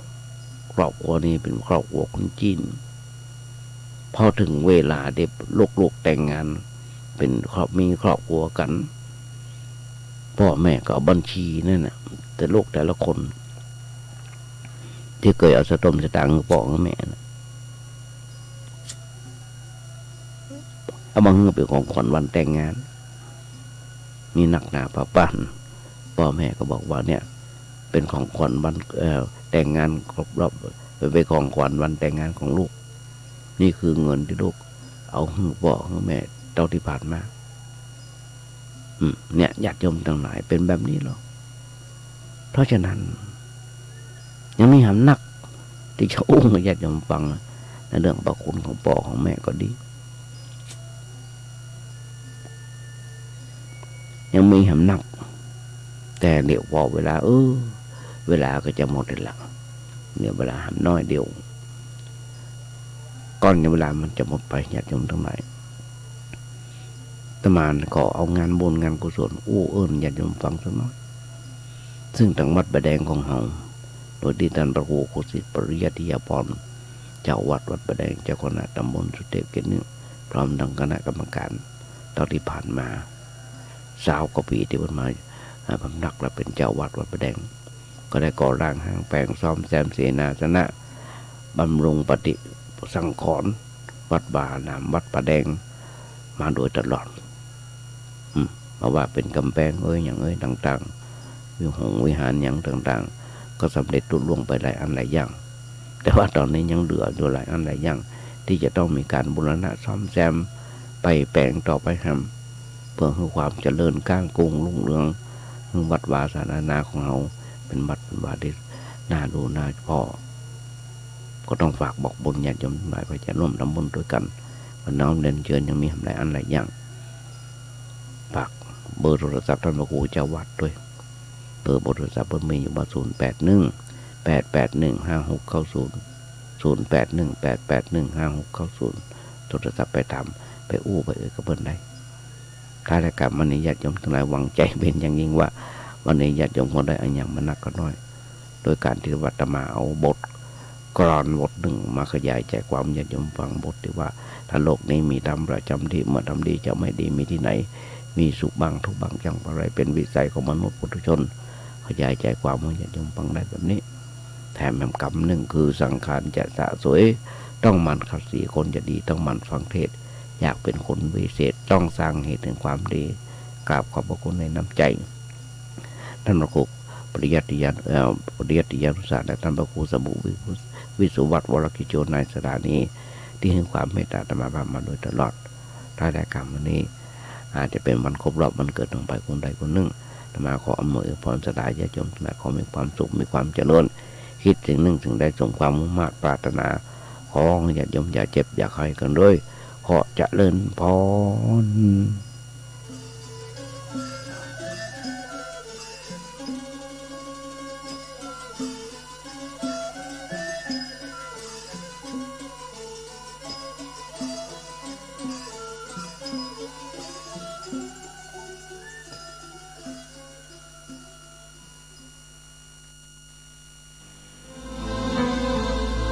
ครอบครัวนี้เป๋นครอบครัวคนจีน พอเถิงเวลาตี้ลูกๆแต่งงาน เป๋นครอบ มีครอบครัวกั๋น ป้อแม่ก็เอาบัญชีนั่นน่ะ แต่ลูกแต่ละคน ตี้เกยเอาสะต้มสะตางค์หื้อป้อหื้อแม่น่ะ เอามาหื้อเป๋นของขวัญวันแต่งงาน มีนักหนาปะปาน ป้อแม่ก็บอกว่าเนี่ย เป๋นของขวัญวัน เอ่อ แต่งงานครบรอบ เป๋นของขวัญวันแต่งงานของลูก นี่คือเงินตี้ลูกเอาหื้อป้อหื้อแม่เต้าตี้ผ่านมา อืม เนี่ย ญาติโยมตังหลาย เป๋นแบบนี้ลอ เพราะฉะนั้น ยังมีหำนักตี้จะอู้หื้อญาติโยมฟังนะ ในเรื่องพระคุณของป้อของแม่ก็ดี ยังมีหำนัก แต่เดี๋ยวพอเวลา เออ เวลาก็จะหมดแล้วละ เดี๋ยวเวลาหำน้อยเดียว ก่อนเวลามันจะหมดไป ญาติโยมตังหลาย อาตมาขอเอางานบุญงานกุศลอู้เอิ้นญาติโยมฟังสักหน้อย ซึ่งตางวัดป่าแดงของเฮา โดยตี้ต้านพระครูโคสิตปริยัติยาภรณ์ เจ้าวัดวัดป่าแดง เจ้าคณะตำบลสุเทพเขตหนึ่ง พร้อมตังคณะกรรมก๋าน เต้าตี้ผ่านมา ซาวกว่าปี๋ตี้เปิ้นมา อ่า พำนักและเป๋นเจ้าวัดวัดป่าแดง ก็ได้ก่อร่างห้างแป๋ง ซ่อมแซมเสนาสนะ บำรุงปฏิสังขรณ์ วัดวาอาราม วัดป่าแดง มาโดยตลอด อืม บ่ว่าเป๋นก๋ำแปงเอยหยังเอยต่างๆ วิหงวิหารหยังต่างๆ ก็สำเร็จลุล่วงไปหลายอันหลายอย่าง แต่ว่าต๋อนนี้ยังเหลืออยู่หลายอันหลายอย่าง ตี้จะต้องมีก๋านบูรณะซ่อมแซม ไปแป๋งต่อไปหำ เปื้อหื้อความเจริญก้างกู้รุ่งเรือง หื้อวัดวาสาธารณะของเฮาเป๋นวัดเป๋นวาตี้น่าดูน่าผ่อ ก็ต้องฝากบอกบุญญาติโยมตังหลาย เปื้อจะร่วมทำบุญตวยกั๋น ก็น้อมเรียนเจิญ ยังมีหลายอันหลายอย่าง ฝากเบอร์โทรศัพท์ต้านพระครูเจ้าวัดตวย เบอร์โทรศัพท์เปิ้นมีอยู่ว่า ศูนย์แปดหนึ่ง แปดแปดหนึ่ง ห้าหกเก้าศูนย์ ศูนย์แปดหนึ่ง แปดแปดหนึ่ง ห้าหกเก้าศูนย์ โทรศัพท์ไปถาม ไปอู้ไปเอ่ยกับเปิ้นได้ ท้ายรายก๋านวันนี้ ญาติโยมตังหลาย หวังใจ๋เป๋นอย่างยิ่งว่า วันนี้ญาติโยมคงได้อะหยังมานักก็น้อย โดยก๋านตี้ว่าอาตมาเอาบทกลอนบทนึ่งมาขยายใจ๋ความหื้อญาติโยมฟัง บทตี้ว่า ถ้าโลกนี้มีธรรมประจ๋ำตี้ เมื่อธรรมดีจะไม่ดีมีตี้ไหน มีสุขบ้างทุกข์บ้างจักเพราะไร เป๋นวิสัยของมนุษย์ปุถุชน ขยายใจ๋ความหื้อญาติโยมฟังได้แบบนี้ แถมแหมกำนึ่งคือสังขารจะสละสวย ต้องหมั่นขัดสี คนจะดีต้องหมั่นฟังเทศน์ อยากเป๋นคนวิเศษ ต้องสร้างเหตุแห่งความดี กราบขอบพระคุณในน้ำใจ๋ ต้านพระครูปริยัติยานุ เอ่อ ปริยัติยานุสาสน์ และต้านพระครูสมุวิ วิสุวัฒน์ วรกิจโจ นายสถานี ตี้หื้อความเมตต๋าอาตมาภาพมาโดยตลอด ท้ายรายก๋านวันนี้ อาจจะเป๋นวันครบรอบวันเกิดของใผคนใดคนนึ่ง อาตมาขออำนวยอวยพรศรัทธาญาติโยมตังหลาย ขอมีความสุข มีความเจริญ คิดสิ่งนึ่งสิ่งใดสมความมุ่งมาดปรารถนา ขอหื้อญาติโยมอย่าเจ็บอย่าไข้กั๋นเลย ขอเจริญพร